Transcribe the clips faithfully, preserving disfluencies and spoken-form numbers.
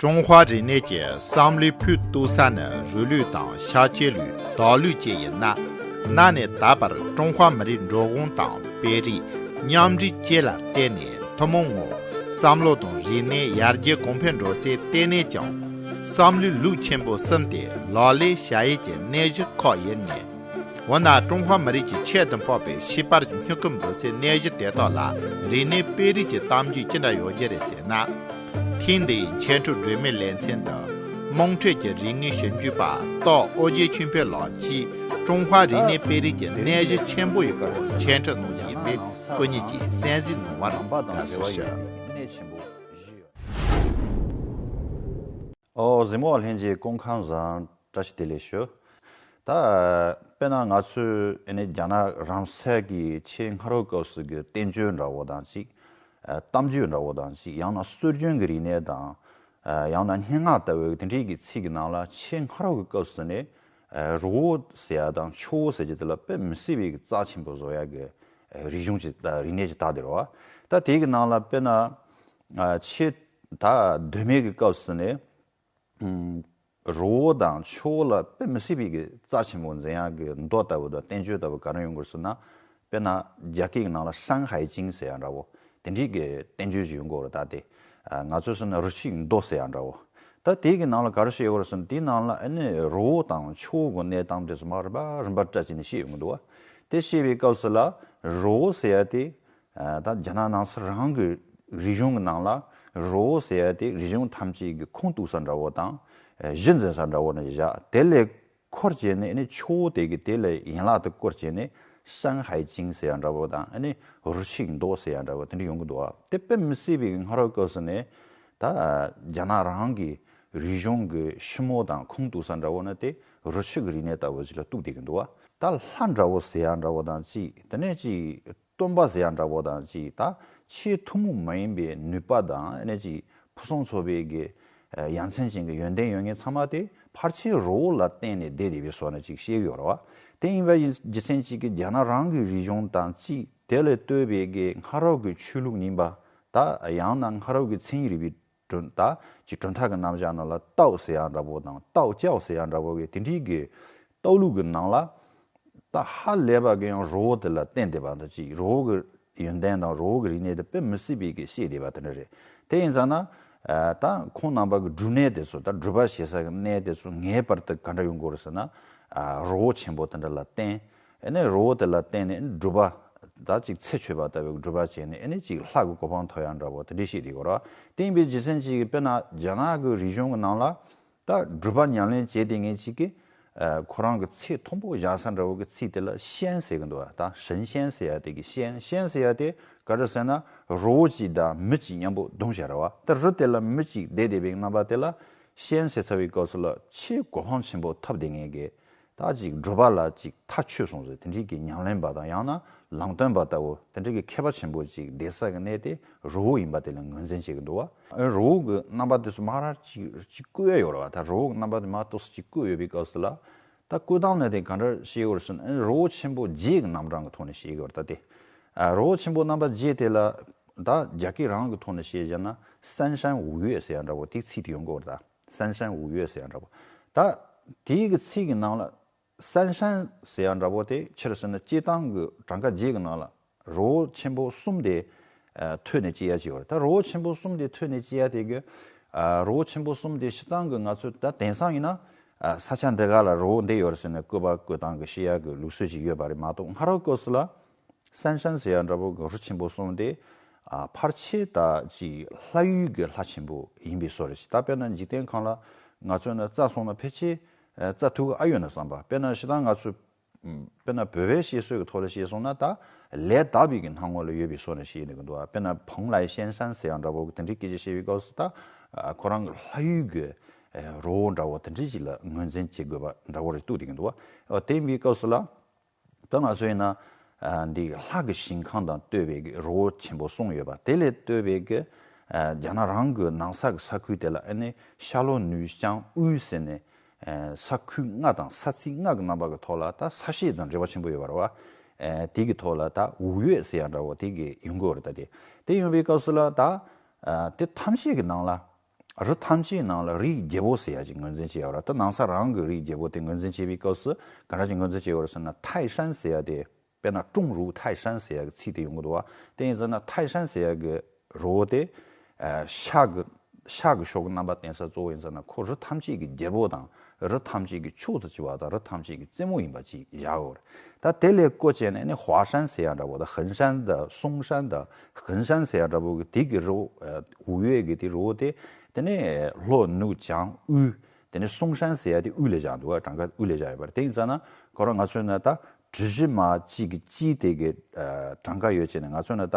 ཀྲུང་ཧྭ་རིག་གནས་ཀྱི་བསམ་བློའི་ཕུད་གཏུག་ས་ནི་རུས་ལུགས་དང་ཤཱཀྱའི་ལུགས། དར་ལུགས་བཅས་ཡིན་ན། གནའ་ནས་ད་བར་ཀྲུང་ཧྭ་མི་རིགས་འགྲོ་འོང་དང་སྤེལ་རེས། མཉམ་འདྲེས་བཅས་ལ་བརྟེན་ནས་ཐུན་མོང་ངོས་བསམ་བློ་དང་རིག་གནས་ཡར་རྒྱས་གོང་འཕེལ་འགྲོ་སའི་ལྟེ་གནས་ཀྱང་། བསམ་བློའི་ལུགས་ཆེན་པོ་གསུམ་སྟེ་ལག་ལེན་བྱ་ཡུལ་གྱི་གནས་གཞི་ཁག་ཡིན་ངེས། འོ་ན་ཀྲུང་ཧྭ་མི་རིགས་ཀྱི་ཁྱད་དུ་འཕགས་པའི་ཤེས་དཔལ་གྱི་སྨྱུག་ཁུམ་འདུ་སའི་གནས་གཞི་དེ་དག་ལ་རིག་གནས་སྤེལ་རེས་ཀྱི་གཏམ་རྒྱུད་ཅི་འདྲ་ཡོད་རྒྱུ་རེད་ཟེར་ན། ཐེངས་འདིའི་འཆད་ཁྲིད་སྒྲོན་མེའི་ལེ་ཚན་དུ་དམངས་ཁྲོད་ཀྱི་རིག་གནས་ཞིབ་འཇུག་པ་སྟག་ཨོ་རྒྱན་ཆོས་འཕེལ་ལགས་ཀྱིས་ཀྲུང་ཧྭ་རིག་གནས་སྤེལ་རེས་ཀྱི་གནས་གཞི་ཆེན་པོ་ཡི་སྐོར་འཆད་ཁྲིད་གནང་རྒྱུ་ཡིན་པས་སྐུ་ཉིད་ཀྱིས་གསན་གཟིགས་གནང་བར་དགའ་བསུ་ཞུ། ཨོ་གཟིགས་མོ་བ་ལྷན་རྒྱས་སྐུ་ཁམས་བཟང་། བཀྲ་ཤིས་བདེ་ལེགས་ཞུ། ད་དཔེར་ན་ང་ཚོས་ཨ་ནི་རྒྱ་ནག་རང་སའི་གི་ཆེས་སྔ་རབས་སྐབས་སུ་གི་བསྟན་བཅོས་འདྲ་བོ་དང་གཅིག་ཨ་གཏམ་རྒྱུད་འདྲ་བོ་དང་གཅིག་ཡང་ན་སྲོལ་རྒྱུན་གྱི་རིག་གནས་དང་ཨ་ཡང་ན་སྙན་ངག་ལྟ་བུའི་དེ་འདྲའི་གི་ཚིག་གི་ནང་ལ་ཆེས་སྔ་རབས་ཀྱི་སྐབས་སུ་ནས་ཨ་རི་བོ་ཟེར་ཡ་དང་ཆུ་བོ་ཟེར་གྱི་དེ་ལ་དཔེ་མི་སྲིད་པའི་གི་རྩ་ཆེན་པོ་བཟོ་ཡ་གི་ཨ་རིག་གཞུང་ཅིག་དང་རིག་གནས་ཅིག་དར་དེ་རེད་བ། ད་དེའི་གི་ནང་ལ་དཔེར་ན་ཨ་ཆེས་ད་གདོད་མའི་གི་སྐབས་སུ་ནས། ཨུམ། རི་བོ་དང་ཆུ་བོ་ལ་དཔེ་མི་སྲིད་པའི་གི་རྩ་ཆེན་པོ་འཛིན་ཡག་གི་མདོ་ལྟ་བུ་དང་བསྟན་བཅོས་ལྟ་བུ་ག་རེ་ཡོང་གི་རེད་ཟེར་ན། དཔེར་ན་རྒྱ་སྐད་ཀྱི་ནང་ལ་山海经ཟེར་ཡག་འདྲ་བོ་དེ་འདྲའི་གི་བསྟན་བཅོས་ཤིག་ཡོང་གི་ཡོད་རེད། ད་དེ་ཨ་ང་ཚོས་ཟེར་ན་རི་ཆུའི་མདོ་ཟེར་ཡག་འདྲ་བོ། ད་དེ་གི་ནང་ལ་ག་རེ་བཤད་ཡོད་རེད་ཟེར་ན་དེའི་ནང་ལ་ཨ་ནི་རི་བོ་དང་ཆུ་བོ་གི་གནས་སྟངས་དེ་ཚོ་མར་རིམ་པ་རིམ་པ་བཀྲ་བྱས་ནས་བཤད་ཡོང་གི་འདུག་བ། དེ་བཤད་པའི་སྐབས་སུ་ལ་རི་བོ་ཟེར་ཡག་དེ། ད་རྒྱ་ནག་ནང་སོ་རང་གི་རིག་གཞུང་གི་ནང་ལ་རི་བོ་ཟེར་ཡ་དེ་རིག་གཞུང་ཐམས་ཅད་ཀྱི་ཁུངས་གཏུགས་ས་འདྲ་བོ་དང་གཞི་འཛིན་ས་འདྲ་བོ་ནས་བཞག་དེ་ལས་འཁོར་བྱས་ནས་ནི་ཆུ་བོ་དེ་གི་དེ་ལས་ཡན་ལག་ཏུ་བསྐོར་བྱས་ནས་山海经ཟེར་ཡ་འདྲ་བོ་དང་ནི་རི་ཆུའི་མདོ་ཟེར་ཡ་འདྲ་བོ་དེ་འདྲ་ཡོང་གི་འདུག་བ། དེ་དཔེ་མི་སྲིད་པའི་སྔ་རབས་སྐབས་སུ་ནས་ད་རྒྱ་ནག་རང་གི་རིག་གཞུང་གི་ཕྱི་མོ་དང་ཁུངས་གཏུགས་ས་འདྲ་བོ་ནི་དེ་རི་ཆུ་གི་རིག་གནས་ལྟ་བུ་ཞིག་ལ་གཏུགས་བསྡད་ཀྱི་འདུག་བ། ད་ལྷ་འདྲ་བོ་ཟེར་ཡ་འདྲ་བོ་དང་གཅིག་དེ་ནས་གཅིག་སྟོན་པ་ཟེར་ཡ་འདྲ་བོ་དང་གཅིག་ད་ཆེས་ཐུན་མོང་མ་ཡིན་པའི་ནུས་པ་དང་ཨ་ནི་གཅིག་ཕུན་སུམ་ཚོགས་པའི་གི་ཡ་མཚན་ཅན་གྱི་ཡོན་ཏན་ཡོད་མཁན་ཚང་མ་དེ་ཕལ་ཆེར་རི་བོ་ལ་བརྟེན་ནས་བསྡད་བསྡད་པའི་བཟོ་འདྲ་ཅིག་བཤད་ཀྱི་ཡོད་རེད་བ། དེ་ཡིན་པ་ཡིན་རྒྱུ་མཚན་གཅིག་གི་རྒྱ་ནག་རང་གི་རིག་གཞུང་དང་གཅིག་དེ་ལས་བཏོད་པའི་གི་སྔ་རབས་ཀྱི་ཆོས་ལུགས་ཡིན་པ་ད་ཡང་ན་སྔ་རབས་ཀྱི་མཚན་ཉིད་རིག་པའི་གྲུབ་མཐའ་གྱི་གྲུབ་མཐའ་གི་རྣམ་གཞག་ནང་ལ་ཏའོ་ཟེར་ཡ་འདྲ་པོ་དང་ཏའོ་ཅའོ་ཟེར་ཡ་འདྲ་པོ་གི་དེ་འདྲའི་གི་ཏའོ་ལུགས་ཀྱི་ནང་ལ་ད་ཧ་ལས་པ་གི་ཡང་རི་བོ་དེ་ལ་བརྟེན་བསྡད་པ་འདྲ་ཅིག་རི་བོ་གི་ཡོན་ཏན་དང་རི་བོ་གི་རིག་གནས་དེ་དཔེ་མི་སྲིད་པའི་གི་བཤད་བསྡད་པ་དེ་འདྲ་རེད། དེ་ཡིན་ཙང་ན་ད་ཁོང་རྣམ་པ་གི་སྒྲུབ་གནས་དེ་ཚོ་ད་སྒྲུབ་པ་བྱེད་ས་གི་གནས་དེ་ཚོ་ངེས་པར་དུ་ག་འདྲ་ཡོང་དགོས་རེད་ཟེར་ན་རི་བོ་ཆེན་པོ་དེ་འདྲ་ལ་བརྟེན། ཨ་ནི་རི་བོ་དེ་ལ་བརྟེན་ནས་སྒྲུབ་པ། ད་ཅིག་ཚེ་ཆོད་པ་ལྟ་བུའི་སྒྲུབ་པ་བྱས་ནས་ཨ་ནི་ཅིག་ལྷ་གི་གོ་འཕང་ཐོབ་ཡ་འདྲ་བོ་དེ་འདྲའི་བཤད་དེ་གོ་ར། དེ་ཡིན་པའི་རྒྱུ་མཚན་ཅིག་དཔེར་ན་རྒྱ་ནག་གི་རིག་གཞུང་གི་ནང་ལ་ད་སྒྲུབ་པ་ཉམས་ལེན་བྱས་དེ་ངེས་ཅིག་གི་ཁོ་རང་གི་ཚེ་མཐོན་པོ་བཞག་ས་འདྲ་བོ་གི་ཚིག་དེ་ལ་仙ཟེར་གི་འདུག་ད神仙ཟེར་ཡ་དེ་གི་仙། 仙ཟེར་ཡ་དེ་ག་རེ་ཟེར་ན་རི་བོ་གཅིག་དང་མི་གཅིག་མཉམ་པོ་བསྡོམས་བྱས་ར་བ། ད་རི་དེ་ལ་མི་གཅིག་བསྡད་བསྡད་པའི་རྣམ་པ་དེ་ལ་仙ཟེར་ཚར་བའི་སྐབས་སུ་ལ་ཆེས་གོ་འཕང་ཆེན་པོ་ཐོབ་བསྡད་ངེས་གི་ད་ཅིག་སྒྲུབ་པ་ལ་ཅིག་མཐའ་ཆོད་སོང་ཟེར་དེ་འདྲའི་གི་ཉམས་ལེན་པ་དང་ཡང་ན་ལམ་སྟོན་པ་ལྟ་བུ་དེ་འདྲའི་གི་མཁས་པ་ཆེན་པོ་ཅིག་བསྡད་ས་གི་གནས་དེ་རི་བོ་ཡིན་པ་དེ་ལ་ངོས་འཛིན་བྱེད་ཀྱི་འདུག་བ། རི་བོ་གི་རྣམ་པ་དེ་ཚོ་མ་ར་ཅིག་ཅིག་བཀོད་ཡ་ཡོད་རེད་བ། ད་རི་བོ་གི་རྣམ་པ་དེ་མ་གཏོགས་སུ་ཅིག་བཀོད་ཡོད་པའི་སྐབས་སུ་ལ་ད་བཀོད་སྟངས་ནི་དེ་ག་འདྲ་བཤད་ཡོད་རེད་ཟེར་ན་རི་བོ་ཆེན་པོ་བརྒྱད་ཀྱི་རྣམ་གྲངས་ཀྱི་ཐོག་ནས་བཤད་ཡོད་རེད། ད་དེ་རི་བོ་ཆེན་པོ་རྣམ་པ་བརྒྱད་དེ་ལ་ད་རྒྱ་སྐད་རང་གི་ཐོག་ནས་བཤད་བཞག་ན་三山五岳ཟེར་ཡ་འདྲ་བོ་དེའི་ཚིག་དེ་ཡོང་གི་ཡོད་རེད། ད་三山五岳ཟེར་ཡ་འདྲ་བོ་ད་དེའི་གི་ཚིག་གི་ནང་ལ། 三山ཟེར་ཡ་འདྲ་པོ་དེ་ཕྱིར་ཟེར་ན་སྤྱིར་བཏང་གི་གྲངས་ཀ་བརྒྱད་ཀྱི་ནང་ལ་རི་བོ་ཆེན་པོ་གསུམ་དེ་ཨ་ཐོན་ནས་སྐྱེ་ཡ་ཅིག་ཡོད་རེད། ད་རི་བོ་ཆེན་པོ་གསུམ་དེ་ཐོན་ནས་སྐྱེ་ཡ་དེ་གི་ཨ་རི་བོ་ཆེན་པོ་གསུམ་དེ་སྤྱིར་བཏང་གི་ང་ཚོས་ད་དེང་སང་ཡིན་ན་ཨ་ས་ཆ་འདི་ག་ལ་རི་བོ་འདི་ཡོད་རེད་ཟེར་ནས་བཀོད་པ་བཀོད་སྟངས་ཀྱི་བཤད་ཡ་གི་ལུགས་སྲོལ་ཞིག་ཡོད་པ་རེད་མ་གཏོགས་སྔ་རབས་སྐབས་སུ་ལ། 三山ཟེར་ཡ་འདྲ་པོ་གི་རི་ཆེན་པོ་གསུམ་དེ་ཨ་ཕལ་ཆེར་ད་ཅིག་ལྷ་ཡུལ་གྱི་ལྷ་ཆེན་པོ་ཡིན་པའི་བཟོ་རེད། ད་དཔེར་ན་འཇིག་རྟེན་ཁམས་ལ་ང་ཚོ་ནི་རྩྭ་སོང་ན་ཕལ་ཆེར་ཨ་རྩྭ་ཐུག་གི་ཨ་ཡོད་ན་བསམ་པ། དཔེར་ན་ཞེ་དྲག་ང་ཚོ་དཔེར་ན་བོད་པའི་བཤད་སྲོལ་གྱི་ཐོག་ལ་བཤད་སོང་ན་ད་ལས་དག་པའི་གི་སྣང་ངོ་ལ་ཡོད་པའི་བཟོ་ནས་བཤད་ནས་གི་འདུག་ཨ་དཔེར་ན་蓬莱仙山ཟེར་ཡ་འདྲ་པོ་གི་དེ་འདྲའི་སྐད་ཆ་བཤད་པའི་སྐབས་སུ་ད་ཨ་ཁོ་རང་གི་ལྷ་ཡུལ་གྱི་ཨ་རི་བོ་འདྲ་པོ་དེ་འདྲའི་ཞིག་ལ་ངོས་འཛིན་བྱེད་དགོས་པ་འདྲ་པོ་རེད་འདུག་བསྡད་ཀྱི་འདུག་ཨ་དེ་ཡིན་པའི་སྐབས་སུ་ལ། ད་ང་ཚོ་ཡིན་ན་ཨ་འདི་ལྷ་གི་ཞིང་ཁམས་དང་བསྟོད་པའི་གི་རི་བོ་ཆེན་པོ་གསུམ་ཡོད་པ་དེ་ལས་བསྟོད་པའི་གི་ཨ་རྒྱ་ནག་རང་གི་ནང་ས་གི་ས་ཁུལ་དེ་ལ་ཨ་ནི་ཤ་ལོ་ནུས་ཅང་དབུས་ཟེར་ནས་ཨ་ས་ཁུལ་ལྔ་དང་ས་ཚིགས་ལྔ་གི་རྣམ་པ་གི་ཐོག་ལ་ད་ས་གཤིས་དང་འབྲེལ་བ་ཆེན་པོ་ཡོད་པ་རེད་བ། ཨ་དེ་གི་ཐོག་ལ་ད་五岳ཟེར་ཡ་འདྲ་བོ་དེ་གི་ཡོང་གི་ཡོད་རེད། ད་དེ་དེ་ཡོང་བའི་སྐབས་སུ་ལ་ད་ཨ་དེ་ཐམས་ཅད་ཀྱི་ནང་ལ། རི་ཐམས་ཅད་ནང་ལ་རིའི་རྒྱལ་པོ་ཟེར་ཡ་ཅིག་ངོས་འཛིན་བྱས་ཡོད་རེད། ད་ནང་ས་རང་གི་རིའི་རྒྱལ་པོ་དེ་ངོས་འཛིན་བྱེད་པའི་སྐབས་སུ་ག་འདྲ་ཞིག་ངོས་འཛིན་བྱས་ཡོད་རེད་ཟེར་ན།泰山ཟེར་ཡ་དེ་དཔེར་ན་ཀྲུང་རུའུ་泰山ཟེར་ཡ་གི་ཚིག་དེ་ཡོང་གི་འདུག་བ། དེ་ཡིན་ཟེར་ན་泰山ཟེར་ཡ་གི་རི་བོ་དེ་ཨ་ཤར་གི་ཤར་གི་ཕྱོགས་ཀྱི་རྣམ་པ་བསྟན་ས་གཙོ་བོ་ཡིན་ཟེར་ན། ཁོ་རི་ཐམས་ཅད་ཀྱི་རྒྱལ་པོ་དང་། རི་ཐམས་ཅད་ཀྱི་མཆོག་ཏུ་གྱུར་པ་དང་། རི་ཐམས་ཅད་ཀྱི་རྩེ་མོ་ཡིན་པ་ཅིག་བཞག་ཡོད་རེད། ད་དེ་ལས་བཀོད་བྱས་ནས་ནི་华山ཟེར་ཡ་འདྲ་པོ་དང་། 衡山དང་། 嵩山དང་། 衡山ཟེར་ཡ་འདྲ་པོ་གི་དེ་གི་རི་བོ་ཨ་五岳གི་དེ་རི་བོ་དེ་དེ་ནི་ལྷོ་ནུབ་བྱང་དབུས། དེ་ནི་嵩山ཟེར་ཡ་དེ་དབུས་ལ་བཞག་འདུག་བ། གྲངས་ཀ་དབུས་ལ་བཞག་ཡོད་པ་རེད། དེ་ཡིན་ཙང་ན་ཁོ་རང་ང་ཚོས་ན་ད་གྲུ་བཞི་མ་གཅིག་གི་དཀྱིལ་དེ་གི་ཨ་གྲངས་ཀ་ཡོད་བྱས་ནས། ང་ཚོས་ན་ད་